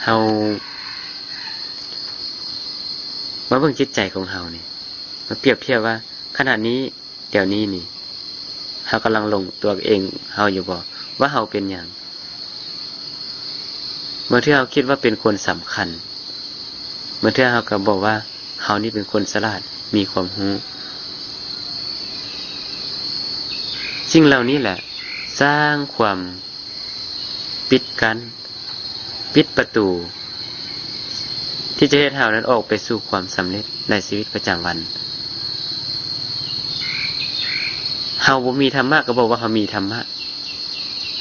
ເຮົາມາເບິ່ງຈິດໃຈຂອງເຮົານີ້, ມາປຽບທຽບວ່າ ຂະນະນີ້ ດຽວນີ້ນີ້ ເຮົາກຳລັງຫຼົງຕົວເອງເຮົາຢູ່ບໍ່ ວ່າເຮົາເປັນຫຍັງ? ບາງເທື່ອເຮົາຄິດວ່າເປັນຄົນສຳຄັນ, ບາງເທື່ອເຮົາກໍບອກວ່າເຮົານີ້ເປັນຄົນສະຫຼາດ, ມີຄວາມຮູ້. ສິ່ງເຫຼົ່ານີ້ແຫຼະ ສ້າງຄວາມ ປິດກັ້ນ, ປິດປະຕູ ທີ່ຈະເຮັດໃຫ້ເຮົານັ້ນອອກໄປສູ່ຄວາມສຳເລັດໃນຊີວິດປະຈຳວັນ. ເຮົາບໍ່ມີທຳມະກໍບອກວ່າເຮົາມີທຳມະ,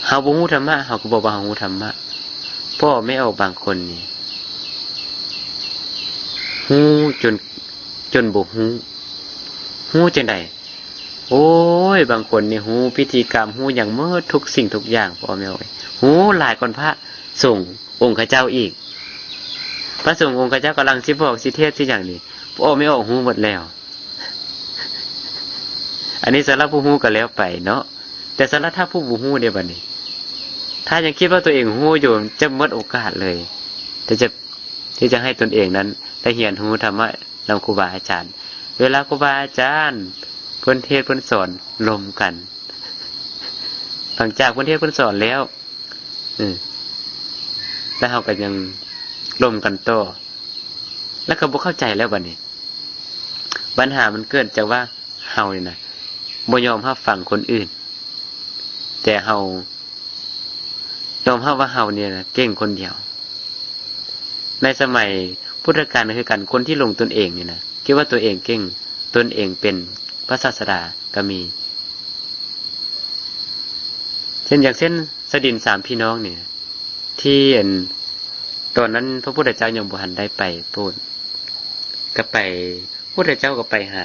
ເຮົາບໍ່ຮູ້ທຳມະ ເຮົາກໍບອກວ່າເຮົາຮູ້ທຳມະ. ພໍ່ແມ່ອອກບາງຄົນນີ້ ຮູ້ຈົນ ຈົນບໍ່ຮູ້. ຮູ້ຈັ່ງໃດ? ໂອ້ຍ ບາງຄົນນີ້ຮູ້ພິທີກຳ ຮູ້ຫຍັງໝົດທຸກສິ່ງທຸກຢ່າງ ພໍ່ແມ່ເອີຍ ຮູ້ຫຼາຍກວ່າພະສົງອົງຂະເຈົ້າອີກ. ພະສົງອົງຂະເຈົ້າກຳລັງຊິບອກ ຊິເທດ ຊິຫຍັງນີ້ ພໍ່ແມ່ອອກຮູ້ໝົດແລ້ວ. ອັນນີ້ສຳລັບຜູ້ຮູ້ກໍແລ້ວໄປເນາະ, ແຕ່ສຳລັບຖ້າຜູ້ບໍ່ຮູ້ເດບັດນີ້ ຖ້າຍັງຄິດວ່າຕົວເອງຮູ້ຢູ່ ຈະໝົດໂອກາດເລີຍ ທີ່ຈະ ທີ່ຈະໃຫ້ຕົນເອງນັ້ນໄດ້ຮຽນຮູ້ທຳມະນຳຄູບາອາຈານ. ເວລາຄູບາອາຈານເພິ່ນເທດເພິ່ນສອນລົມກັນ, ຫຼັງຈາກເພິ່ນເທດເພິ່ນສອນແລ້ວ ເອີ ແລ້ວເຮົາກໍຍັງລົມກັນຕໍ່ ແລ້ວກໍບໍ່ເຂົ້າໃຈແລ້ວບັດນີ້. ບັນຫາມັນເກີດຈາກວ່າເຮົານີ້ນະ ບໍ່ຍອມຮັບຟັງຄົນອື່ນ, ແຕ່ເຮົາຍອມຮັບວ່າເຮົານີ້ນະເກັ່ງຄົນດຽວ. ໃນສະໄໝພຸດທະການຄືກັນ, ຄົນທີ່ຫຼົງຕົນເອງນີ້ນະ ຄິດວ່າຕົວເອງເກັ່ງ, ຕົນເອງເປັນພະສາສະດາກໍມີ. ເຊັ່ນ ຢ່າງເຊັ່ນ ສະດິນສາມພີ່ນ້ອງນີ້ ທີ່ອັນ ຕອນນັ້ນພະພຸດທະເຈົ້າຍັງບໍ່ທັນໄດ້ໄປໂປດ ກໍໄປ ພະພຸດທະເຈົ້າກໍໄປຫາ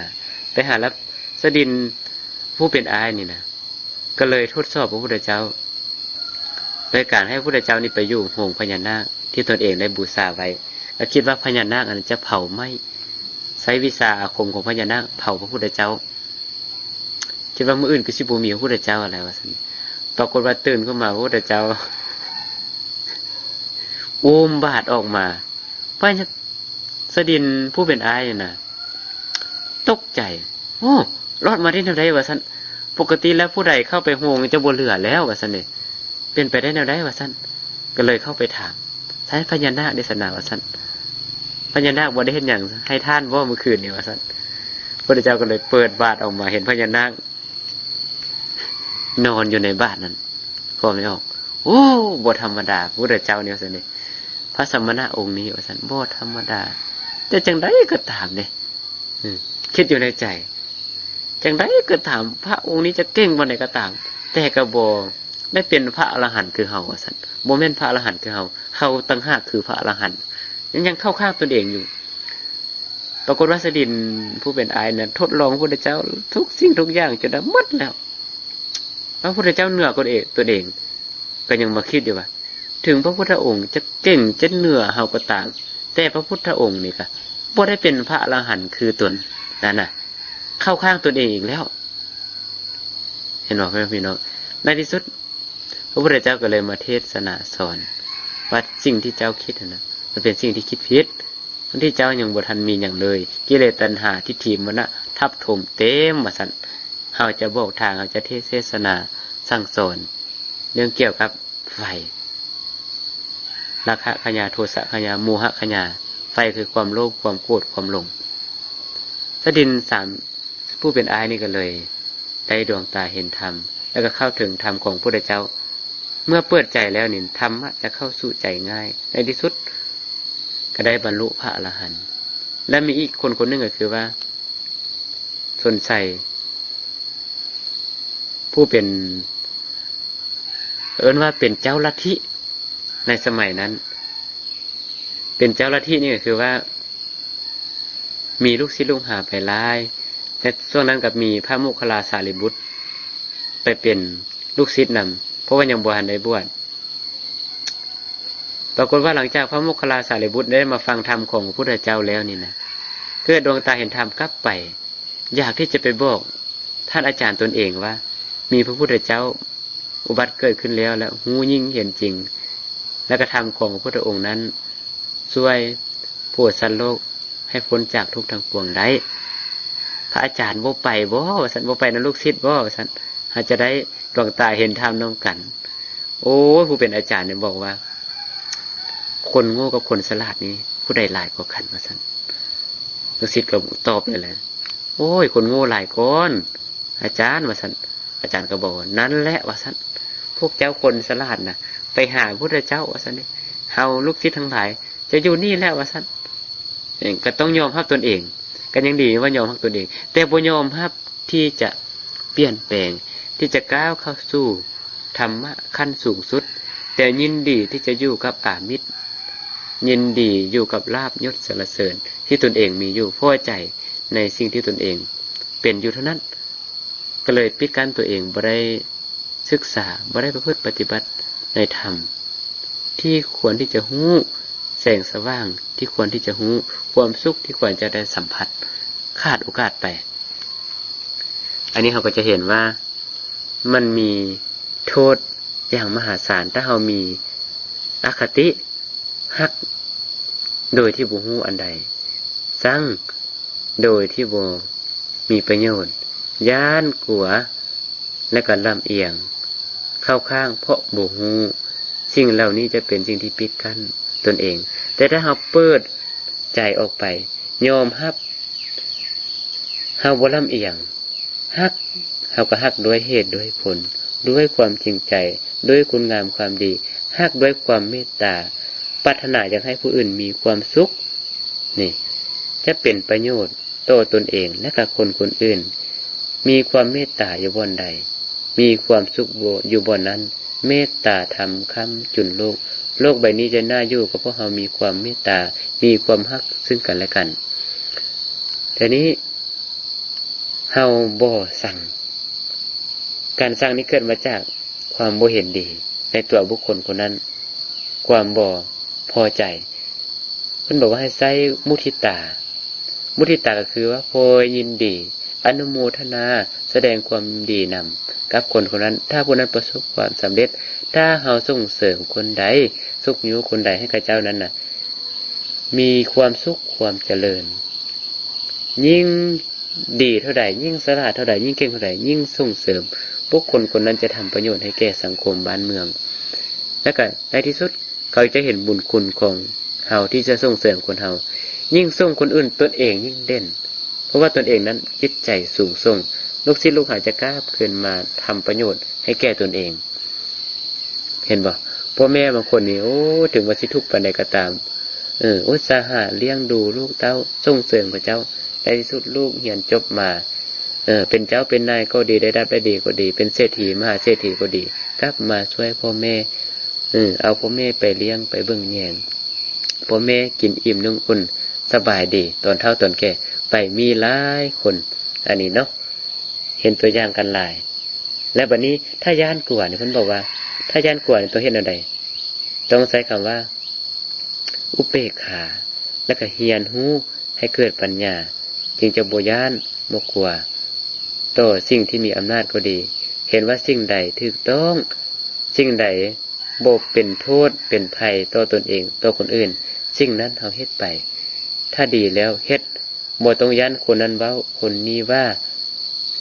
ໄປຫາແລ້ວ ສະດິນຜູ້ເປັນອ້າຍນີ້ນະ ກໍເລີຍທົດສອບພະພຸດທະເຈົ້າ ໂດຍການໃຫ້ພະພຸດທະເຈົ້ານີ້ໄປຢູ່ໂຮງພະຍານາກທີ່ຕົນເອງໄດ້ບູຊາໄວ້ ກໍຄິດວ່າພະຍານາກອັນນັ້ນຈະເຜົາໄໝ້ ໃຊ້ວິຊາອາຄົມຂອງພະຍານາກເຜົາພະພຸດທະເຈົ້າ. ຄິດວ່າມື້ອື່ນຄືຊິບໍ່ມີພະພຸດທະເຈົ້າແລ້ວວ່າຊັ້ນ. ປາກົດວ່າຕື່ນຂຶ້ນມາ ພະພຸດທະເຈົ້າອຸ້ມບາດອອກມາ. ພະຍາ ສະດິນຜູ້ເປັນອ້າຍນະ ຕົກໃຈ, ໂອ້ ລອດມາໄດ້ແນວໃດວ່າຊັ້ນ. ປົກກະຕິແລ້ວຜູ້ໃດເຂົ້າໄປໂຮງຈະບໍ່ເຫຼືອແລ້ວວ່າຊັ້ນເດ. ເປັນໄປໄດ້ແນວໃດວ່າຊັ້ນ. ກໍເລີຍເຂົ້າໄປຖາມ, ໃຊ້ພະຍານາກເດຊະນາວ່າຊັ້ນ. ພະຍານາກບໍ່ໄດ້ເຮັດຫຍັງໃຫ້ທ່ານບໍ່ມື້ຄືນນີ້ວ່າຊັ້ນ. ພະພຸດທະເຈົ້າກໍເລີຍເປີດບາດອອກມາ ເຫັນພະຍານາກນອນຢູ່ໃນບາດນັ້ນ. ພໍ່ແມ່ອອກ ໂອ້ ບໍ່ທຳມະດາ ພະພຸດທະເຈົ້ານີ້ວ່າຊັ້ນເດ. ພະສະມະນະອົງນີ້ວ່າຊັ້ນ ບໍ່ທຳມະດາ. ແຕ່ຈັ່ງໃດກໍຕາມເດ ອືມ ຄິດຢູ່ໃນໃຈ ຈັ່ງໃດກໍຕາມ ພະອົງນີ້ຈະເກັ່ງປານໃດກໍຕາມ ແຕ່ກໍບໍ່ໄດ້ເປັນພະອະລະຫັນຄືເຮົາວ່າຊັ້ນ. ບໍ່ແມ່ນພະອະລະຫັນຄືເຮົາ, ເຮົາຕ່າງຫາກຄືພະອະລະຫັນ. ຍັງ ຍັງເຂົ້າຂ້າງຕົນເອງຢູ່. ປາກົດວ່າສະດິນຜູ້ເປັນອ້າຍນັ້ນທົດລອງພະພຸດທະເຈົ້າທຸກສິ່ງທຸກຢ່າງຈົນໄດ້ໝົດແລ້ວ. ພະພຸດທະເຈົ້າເໜືອກວ່າຕົນເອງ, ຕົນເອງກໍຍັງມາຄິດຢູ່ວ່າ ເຖິງພະພຸດທະອົງຈະເກັ່ງຈະເໜືອເຮົາກໍຕາມ, ແຕ່ພະພຸດທະອົງນີ້ກໍບໍ່ໄດ້ເປັນພະອະລະຫັນຄືຕົນນັ້ນນະ, ເຂົ້າຂ້າງຕົນເອງອີກແລ້ວ. ເຫັນບໍ່ ພໍ່ແມ່ພີ່ນ້ອງ? ໃນທີ່ສຸດ ພະພຸດທະເຈົ້າກໍເລີຍມາເທດສະໜາສອນວ່າ ສິ່ງທີ່ເຈົ້າຄິດຫັ້ນນະ ມັນເປັນສິ່ງທີ່ຄິດຜິດ. ຕອນທີ່ເຈົ້າຍັງບໍ່ທັນມີຫຍັງເລີຍ, ກິເລດຕັນຫາທິດຖິມານະທັບຖົມເຕັມວ່າຊັ້ນ. ເຮົາຈະບອກທາງ, ເຮົາຈະເທດເສສະໜາສັ່ງສອນເລື່ອງກ່ຽວກັບໄຟ, ລາຄະຄະຍາ, ໂທສະຄະຍາ, ໂມຫະຄະຍາ. ໄຟຄືຄວາມໂລບ, ຄວາມໂກດ, ຄວາມຫຼົງ. ສະດິນສາມ ຜູ້ເປັນອ້າຍນີ້ກໍເລີຍໄດ້ດວງຕາເຫັນທຳ ແລ້ວກໍເຂົ້າເຖິງທຳຂອງພະພຸດທະເຈົ້າ. ເມື່ອເປີດໃຈແລ້ວນີ້ ທຳມະຈະເຂົ້າສູ່ໃຈງ່າຍ. ໃນທີ່ສຸດກໍໄດ້ບັນລຸພະອະລະຫັນ. ແລະ ມີອີກຄົນຄົນໜຶ່ງກໍຄືວ່າ ສົນໄຊ ຜູ້ເປັນ ເອີ້ນວ່າເປັນເຈົ້າລັດທິໃນສະໄໝນັ້ນ. ເປັນເຈົ້າລັດທິນີ້ກໍຄືວ່າ ມີລູກສິດລູກຫາໄປຫຼາຍ, ແລະ ຊ່ວງນັ້ນກໍມີພະໂມກຄະລາສາລີບຸດໄປເປັນລູກສິດນຳ, ເພາະວ່າຍັງບໍ່ທັນໄດ້ບວດ. ປາກົດວ່າຫຼັງຈາກພະໂມກຄະລາສາລີບຸດໄດ້ມາຟັງທຳຂອງພະພຸດທະເຈົ້າແລ້ວນີ້ນະ, ເກີດດວງຕາເຫັນທຳກັບໄປ, ຢາກທີ່ຈະໄປບອກທ່ານອາຈານຕົນເອງວ່າ ມີພະພຸດທະເຈົ້າອຸບັດເກີດຂຶ້ນແລ້ວ ແລະ ຮູ້ຍິ່ງເຫັນຈິງ ແລະ ກະທຳຂອງພະພຸດທະອົງນັ້ນ ຊ່ວຍຜູ້ສັດໂລກໃຫ້ພົ້ນຈາກທຸກທັງປວງໄດ້. ພະອາຈານບໍ່ໄປບໍ ວ່າຊັ້ນ, ບໍ່ໄປນຳລູກສິດບໍ ວ່າຊັ້ນ, ຫາຈະໄດ້ດວງຕາເຫັນທຳນຳກັນ. ໂອ້ຍ ຜູ້ເປັນອາຈານນີ້ບອກວ່າ ຄົນໂງ່ກັບຄົນສະຫຼາດນີ້ ຜູ້ໃດຫຼາຍກວ່າກັນ ວ່າຊັ້ນ. ລູກສິດກໍຕອບໄປແລ້ວ, ໂອ້ຍ ຄົນໂງ່ຫຼາຍກ່ອນ ອາຈານ ວ່າຊັ້ນ. ອາຈານກໍບອກວ່າ ນັ້ນແຫຼະ ວ່າຊັ້ນ, ພວກເຈົ້າຄົນສະຫຼາດນະ ໄປຫາພະພຸດທະເຈົ້າ ວ່າຊັ້ນເດ. ເຮົາລູກສິດທັງຫຼາຍຈະຢູ່ນີ້ແຫຼະ ວ່າຊັ້ນ. ກໍຕ້ອງຍອມຮັບຕົນເອງ, ກໍຍັງດີວ່າຍອມຮັບຕົນເອງ, ແຕ່ບໍ່ຍອມຮັບທີ່ຈະປ່ຽນແປງ, ທີ່ຈະກ້າວເຂົ້າສູ່ທຳມະຂັ້ນສູງສຸດ, ແຕ່ຍິນດີທີ່ຈະຢູ່ກັບອາມິດ, ຍິນດີຢູ່ກັບລາບຍົດສັນລະເສີນທີ່ຕົນເອງມີຢູ່, ພໍໃຈໃນສິ່ງທີ່ຕົນເອງເປັນຢູ່ເທົ່ານັ້ນ. ກໍເລີຍປິດກັ້ນຕົວເອງ ບໍ່ໄດ້ສຶກສາ ບໍ່ໄດ້ປະພຶດປະຕິບັດໃນທຳ ທີ່ຄວນທີ່ຈະຮູ້ແສງສະຫວ່າງ ທີ່ຄວນທີ່ຈະຮູ້ຄວາມສຸກ ທີ່ຄວນຈະໄດ້ສຳຜັດ ຂາດໂອກາດໄປ. ອັນນີ້ເຮົາກໍຈະເຫັນວ່າ ມັນມີໂທດຢ່າງມະຫາສານ ຖ້າເຮົາມີອະຄະຕິຮັກໂດຍທີ່ບໍ່ຮູ້ອັນໃດ, ຊັງໂດຍທີ່ບໍ່ມີປະໂຫຍດ, ຢ້ານກົວ ແລະກໍລຳອຽງເຂົ້າຂ້າງເພາະບໍ່ຮູ້. ສິ່ງເຫຼົ່ານີ້ຈະເປັນສິ່ງທີ່ປິດກັ້ນຕົນເອງ. ແຕ່ຖ້າເຮົາເປີດໃຈອອກໄປ, ຍອມຮັບ ເຮົາບໍ່ລຳອຽງ, ຮັກ ເຮົາກໍຮັກດ້ວຍເຫດດ້ວຍຜົນ, ດ້ວຍຄວາມຈິງໃຈ, ດ້ວຍຄຸນງາມຄວາມດີ, ຮັກດ້ວຍຄວາມເມດຕາ, ປາດຖະໜາຢາກໃຫ້ຜູ້ອື່ນມີຄວາມສຸກ. ນີ້ຈະເປັນປະໂຫຍດຕໍ່ຕົນເອງ ແລະກະຄົນຄົນອື່ນ. ມີຄວາມເມດຕາຢູ່ບ່ອນໃດ, ມີຄວາມສຸກຢູ່ບ່ອນນັ້ນ. ເມດຕາທຳຄ້ຳຈຸນໂລກ. ໂລກໃບນີ້ຈະໜ້າຢູ່ ກໍເພາະເຮົາມີຄວາມເມດຕາ, ມີຄວາມຮັກຊຶ່ງກັນແລະກັນ. ແຕ່ນີ້ ເຮົາບໍ່ຊັງ. ການຊັງນີ້ເກີດມາຈາກຄວາມບໍ່ເຫັນດີໃນຕົວບຸກຄົນຄົນນັ້ນ, ຄວາມບໍ່ພໍໃຈ. ເພິ່ນບອກວ່າໃຫ້ໃຊ້ມຸທິຕາ. ມຸທິຕາກໍຄືວ່າພໍຍິນດີ, ອະນຸໂມທະນາ, ສະແດງຄວາມຍິນດີນຳກັບຄົນຄົນນັ້ນ. ຖ້າຜູ້ນັ້ນປະສົບຄວາມສຳເລັດ, ຖ້າເຮົາສົ່ງເສີມຄົນໃດ, ຊຸກຍູ້ຄົນໃດໃຫ້ເຂົາເຈົ້ານັ້ນນະ ມີຄວາມສຸກຄວາມຈະເລີນ, ຍິ່ງດີເທົ່າໃດ, ຍິ່ງສະຫຼາດເທົ່າໃດ, ຍິ່ງເກັ່ງເທົ່າໃດ, ຍິ່ງສົ່ງເສີມ ບຸກຄົນຄົນນັ້ນຈະທຳປະໂຫຍດໃຫ້ແກ່ສັງຄົມບ້ານເມືອງ. ແລະກະໃນທີ່ສຸດ ເຂົາຈະເຫັນບຸນຄຸນຂອງເຮົາທີ່ຈະສົ່ງເສີມຄົນເຮົາ. ຍິ່ງສົ່ງຄົນອື່ນ, ຕົນເອງຍິ່ງເດັ່ນ, ເພາະວ່າຕົນເອງນັ້ນຈິດໃຈສູງສົ່ງ. ລູກສິດລູກຫາຈະກາບຄືນມາທຳປະໂຫຍດໃຫ້ແກ່ຕົນເອງ. ເຫັນບໍ່? ພໍ່ແມ່ບາງຄົນນີ້ ໂອ້ ເຖິງວ່າຊິທຸກປານໃດກໍຕາມ, ເອີ ອຸດສາຫະລ້ຽງດູລູກເຕົ້າ, ສົ່ງເສີມເຂົາເຈົ້າ. ໃນທີ່ສຸດລູກຮຽນຈົບມາ, ເອີ ເປັນເຈົ້າເປັນນາຍກໍດີ, ໄດ້ຮັບໄດ້ດີກໍດີ, ເປັນເສດຖີມະຫາເສດຖີກໍດີ, ກັບມາຊ່ວຍພໍ່ແມ່, ເອີ ເອົາພໍ່ແມ່ໄປລ້ຽງ, ໄປເບິ່ງແຍງ, ພໍ່ແມ່ກິນອີ່ມນຸ່ງອຸ່ນ, ສະບາຍດີຕອນເຖົ້າຕອນແກ່ໄປ. ມີຫຼາຍຄົນ ອັນນີ້ເນາະ, ເຫັນຕົວຢ່າງກັນຫຼາຍ. ແລະບັດນີ້ ຖ້າຢ້ານກົວນີ້ ເພິ່ນບອກວ່າ ຖ້າຢ້ານກົວນີ້ຕ້ອງເຮັດແນວໃດ? ຕ້ອງໃຊ້ຄຳວ່າ ອຸເບກຂາ ແລະກະຮຽນຮູ້ໃຫ້ເກີດປັນຍາ, ຈຶ່ງຈະບໍ່ຢ້ານບໍ່ກົວຕໍ່ສິ່ງທີ່ມີອຳນາດກໍດີ. ເຫັນວ່າສິ່ງໃດຖືກຕ້ອງ, ສິ່ງໃດບໍ່ເປັນໂທດເປັນໄພຕໍ່ຕົນເອງ, ຕໍ່ຄົນອື່ນ, ສິ່ງນັ້ນເຮົາເຮັດໄປ. ຖ້າດີແລ້ວເຮັດ, ບໍ່ຕ້ອງຢ້ານຄົນນັ້ນເວົ້າ, ຄົນນີ້ວ່າ,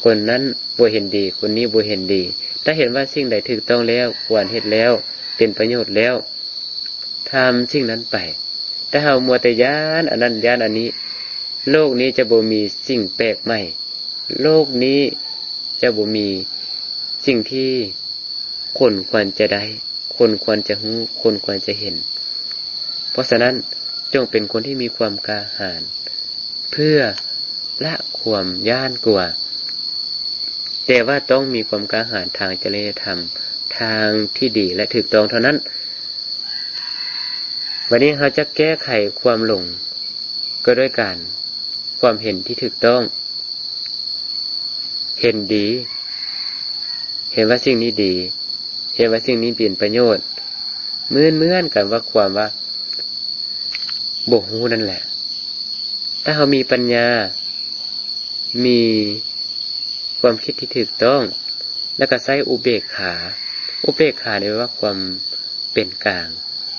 ຄົນນັ້ນບໍ່ເຫັນດີ, ຄົນນີ້ບໍ່ເຫັນດີ. ຖ້າເຫັນວ່າສິ່ງໃດຖືກຕ້ອງແລ້ວ, ຄວນເຮັດແລ້ວ, ເປັນປະໂຫຍດແລ້ວ, ທຳສິ່ງນັ້ນໄປ. ຖ້າເຮົາມົວແຕ່ຢ້ານອັນນັ້ນຢ້ານອັນນີ້, ໂລກນີ້ຈະບໍ່ມີສິ່ງແປກໃໝ່, ໂລກນີ້ຈະບໍ່ມີສິ່ງທີ່ ຄົນຄວນຈະໄດ້, ຄົນຄວນຈະຮູ້, ຄົນຄວນຈະເຫັນ. ເພາະສະນັ້ນ, ຈົ່ງເປັນຄົນທີ່ມີຄວາມກ້າຫານ ເພື່ອລະຄວາມຢ້ານກົວ, ແຕ່ວ່າຕ້ອງມີຄວາມກ້າຫານທາງຈະລິຍະທຳ, ທາງທີ່ດີ ແລະ ຖືກຕ້ອງເທົ່ານັ້ນ. ວັນນີ້ເຮົາຈະແກ້ໄຂຄວາມຫຼົງ ກໍດ້ວຍການ ຄວາມເຫັນທີ່ຖືກຕ້ອງ, ເຫັນດີ, ເຫັນວ່າສິ່ງນີ້ດີ, ເຫັນວ່າສິ່ງນີ້ເປັນປະໂຫຍດ, ເໝືອນກັນວ່າຄວາມວ່າບໍ່ຮູ້ນັ້ນແຫຼະ. ຖ້າເຮົາມີປັນຍາ, ມີຄວາມຄິດທີ່ຖືກຕ້ອງ, ແລ້ວກໍໃຊ້ອຸເບກຂາ. ອຸເບກຂານີ້ແປວ່າຄວາມເປັນກາງ,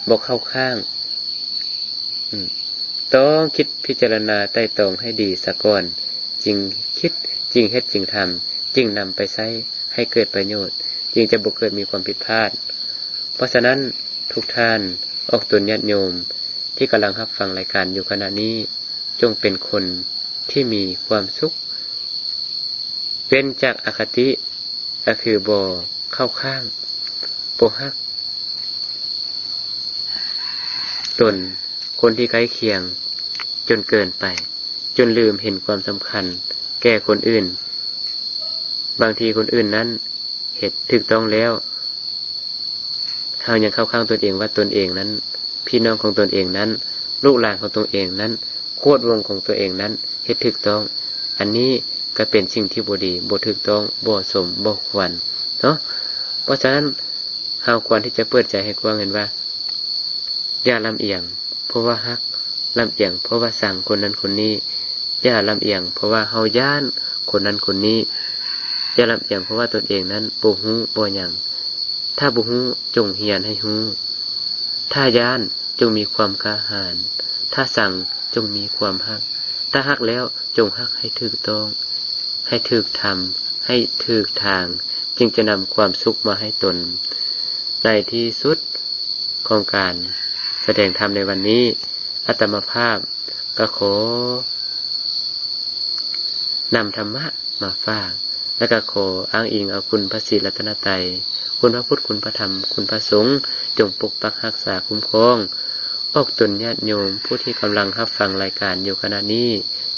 ບໍ່ເຂົ້າຂ້າງ. ອືມ ຕ້ອງຄິດພິຈາລະນາໄຕ່ຕອງໃຫ້ດີສາກ່ອນ, ຈຶ່ງຄິດ, ຈຶ່ງເຮັດ, ຈຶ່ງທຳ, ຈຶ່ງນຳໄປໃຊ້ໃຫ້ເກີດປະໂຫຍດ, ຈຶ່ງຈະບໍ່ເກີດມີຄວາມຜິດພາດ. ເພາະສະນັ້ນ, ທຸກທ່ານອອກຕົນຍາດໂຍມທີ່ກຳລັງຮັບຟັງລາຍການຢູ່ຂະນະນີ້, ຈົ່ງເປັນຄົນທີ່ມີຄວາມສຸກ, ເວັ້ນຈາກອະຄະຕິ, ກໍຄືບໍ່ເຂົ້າຂ້າງ, ບໍ່ຮັກຕົນຄົນທີ່ໃກ້ຄຽງຈົນເກີນໄປ, ຈົນລືມເຫັນຄວາມສຳຄັນແກ່ຄົນອື່ນ. ບາງທີຄົນອື່ນນັ້ນເຮັດຖືກຕ້ອງແລ້ວ, ເຮົາຍັງເຂົ້າຂ້າງຕົນເອງວ່າຕົນເອງນັ້ນ, ພີ່ນ້ອງຂອງຕົນເອງນັ້ນ, ລູກຫຼານຂອງຕົນເອງນັ້ນ, ໂຄດວົງຂອງຕົນເອງນັ້ນເຮັດຖືກຕ້ອງ, ແຕ່ ອັນນີ້ກໍເປັນສິ່ງທີ່ບໍ່ດີ, ບໍ່ຖືກຕ້ອງ, ບໍ່ສົມ, ບໍ່ຄວນເນາະ. ເພາະສະນັ້ນ ເຮົາຄວນທີ່ຈະເປີດໃຈໃຫ້ກວ້າງ, ເຫັນວ່າ ຢ່າລຳອຽງເພາະວ່າຮັກ, ລຳອຽງເພາະວ່າຊັງຄົນນັ້ນຄົນນີ້, ຢ່າລຳອຽງເພາະວ່າເຮົາຢ້ານຄົນນັ້ນຄົນນີ້, ຢ່າລຳອຽງເພາະວ່າຕົນເອງນັ້ນບໍ່ຮູ້ບໍ່ຫຍັງ. ຖ້າບໍ່ຮູ້ ຈົ່ງຮຽນໃຫ້ຮູ້, ຖ້າຢ້ານ ຈົ່ງມີຄວາມກ້າຫານ, ຖ້າຊັງ ຈົ່ງມີຄວາມຮັກ, ຖ້າຮັກແລ້ວ ຈົ່ງຮັກໃຫ້ຖືກຕ້ອງ, ໃຫ້ຖືກທຳ, ໃຫ້ຖືກທາງ, ຈຶ່ງຈະນຳຄວາມສຸກມາໃຫ້ຕົນ. ໃນທີ່ສຸດຂອງການສະແດງທຳໃນວັນນີ້, ອາດຕະມາພາບກໍຂໍນຳທຳມະມາຝາກ, ແລະກໍຂໍອ້າງອີງເອົາຄຸນພະສີລັດຕະນະໄຕ, ຄຸນພະພຸດ, ຄຸນພະທຳ, ຄຸນພະສົງ, ຈົ່ງປົກປັກຮັກສາຄຸ້ມຄອງອອກຕົນຍາດໂຍມຜູ້ທີ່ກຳລັງຮັບຟັງລາຍການຢູ່ຂະນະນີ້,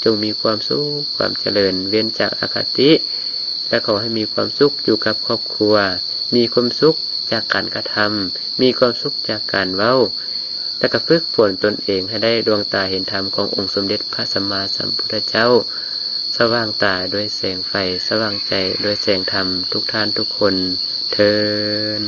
ຈົ່ງມີຄວາມສຸກ, ຄວາມຈະເລີນ, ເວັ້ນຈາກອະຄະຕິ, ແລະ ຂໍໃຫ້ມີຄວາມສຸກຢູ່ກັບຄອບຄົວ, ມີຄວາມສຸກຈາກການກະທຳ, ມີຄວາມສຸກຈາກການເວົ້າ, ແລະ ກໍຝຶກຝົນຕົນເອງໃຫ້ໄດ້ດວງຕາເຫັນທຳຂອງອົງສົມເດັດພະສຳມາສຳພຸດທະເຈົ້າ, ສະຫວ່າງຕາດ້ວຍແສງໄຟ, ສະຫວ່າງໃຈດ້ວຍແສງທຳ, ທຸກທ່ານທຸກຄົນເທີ້ນ.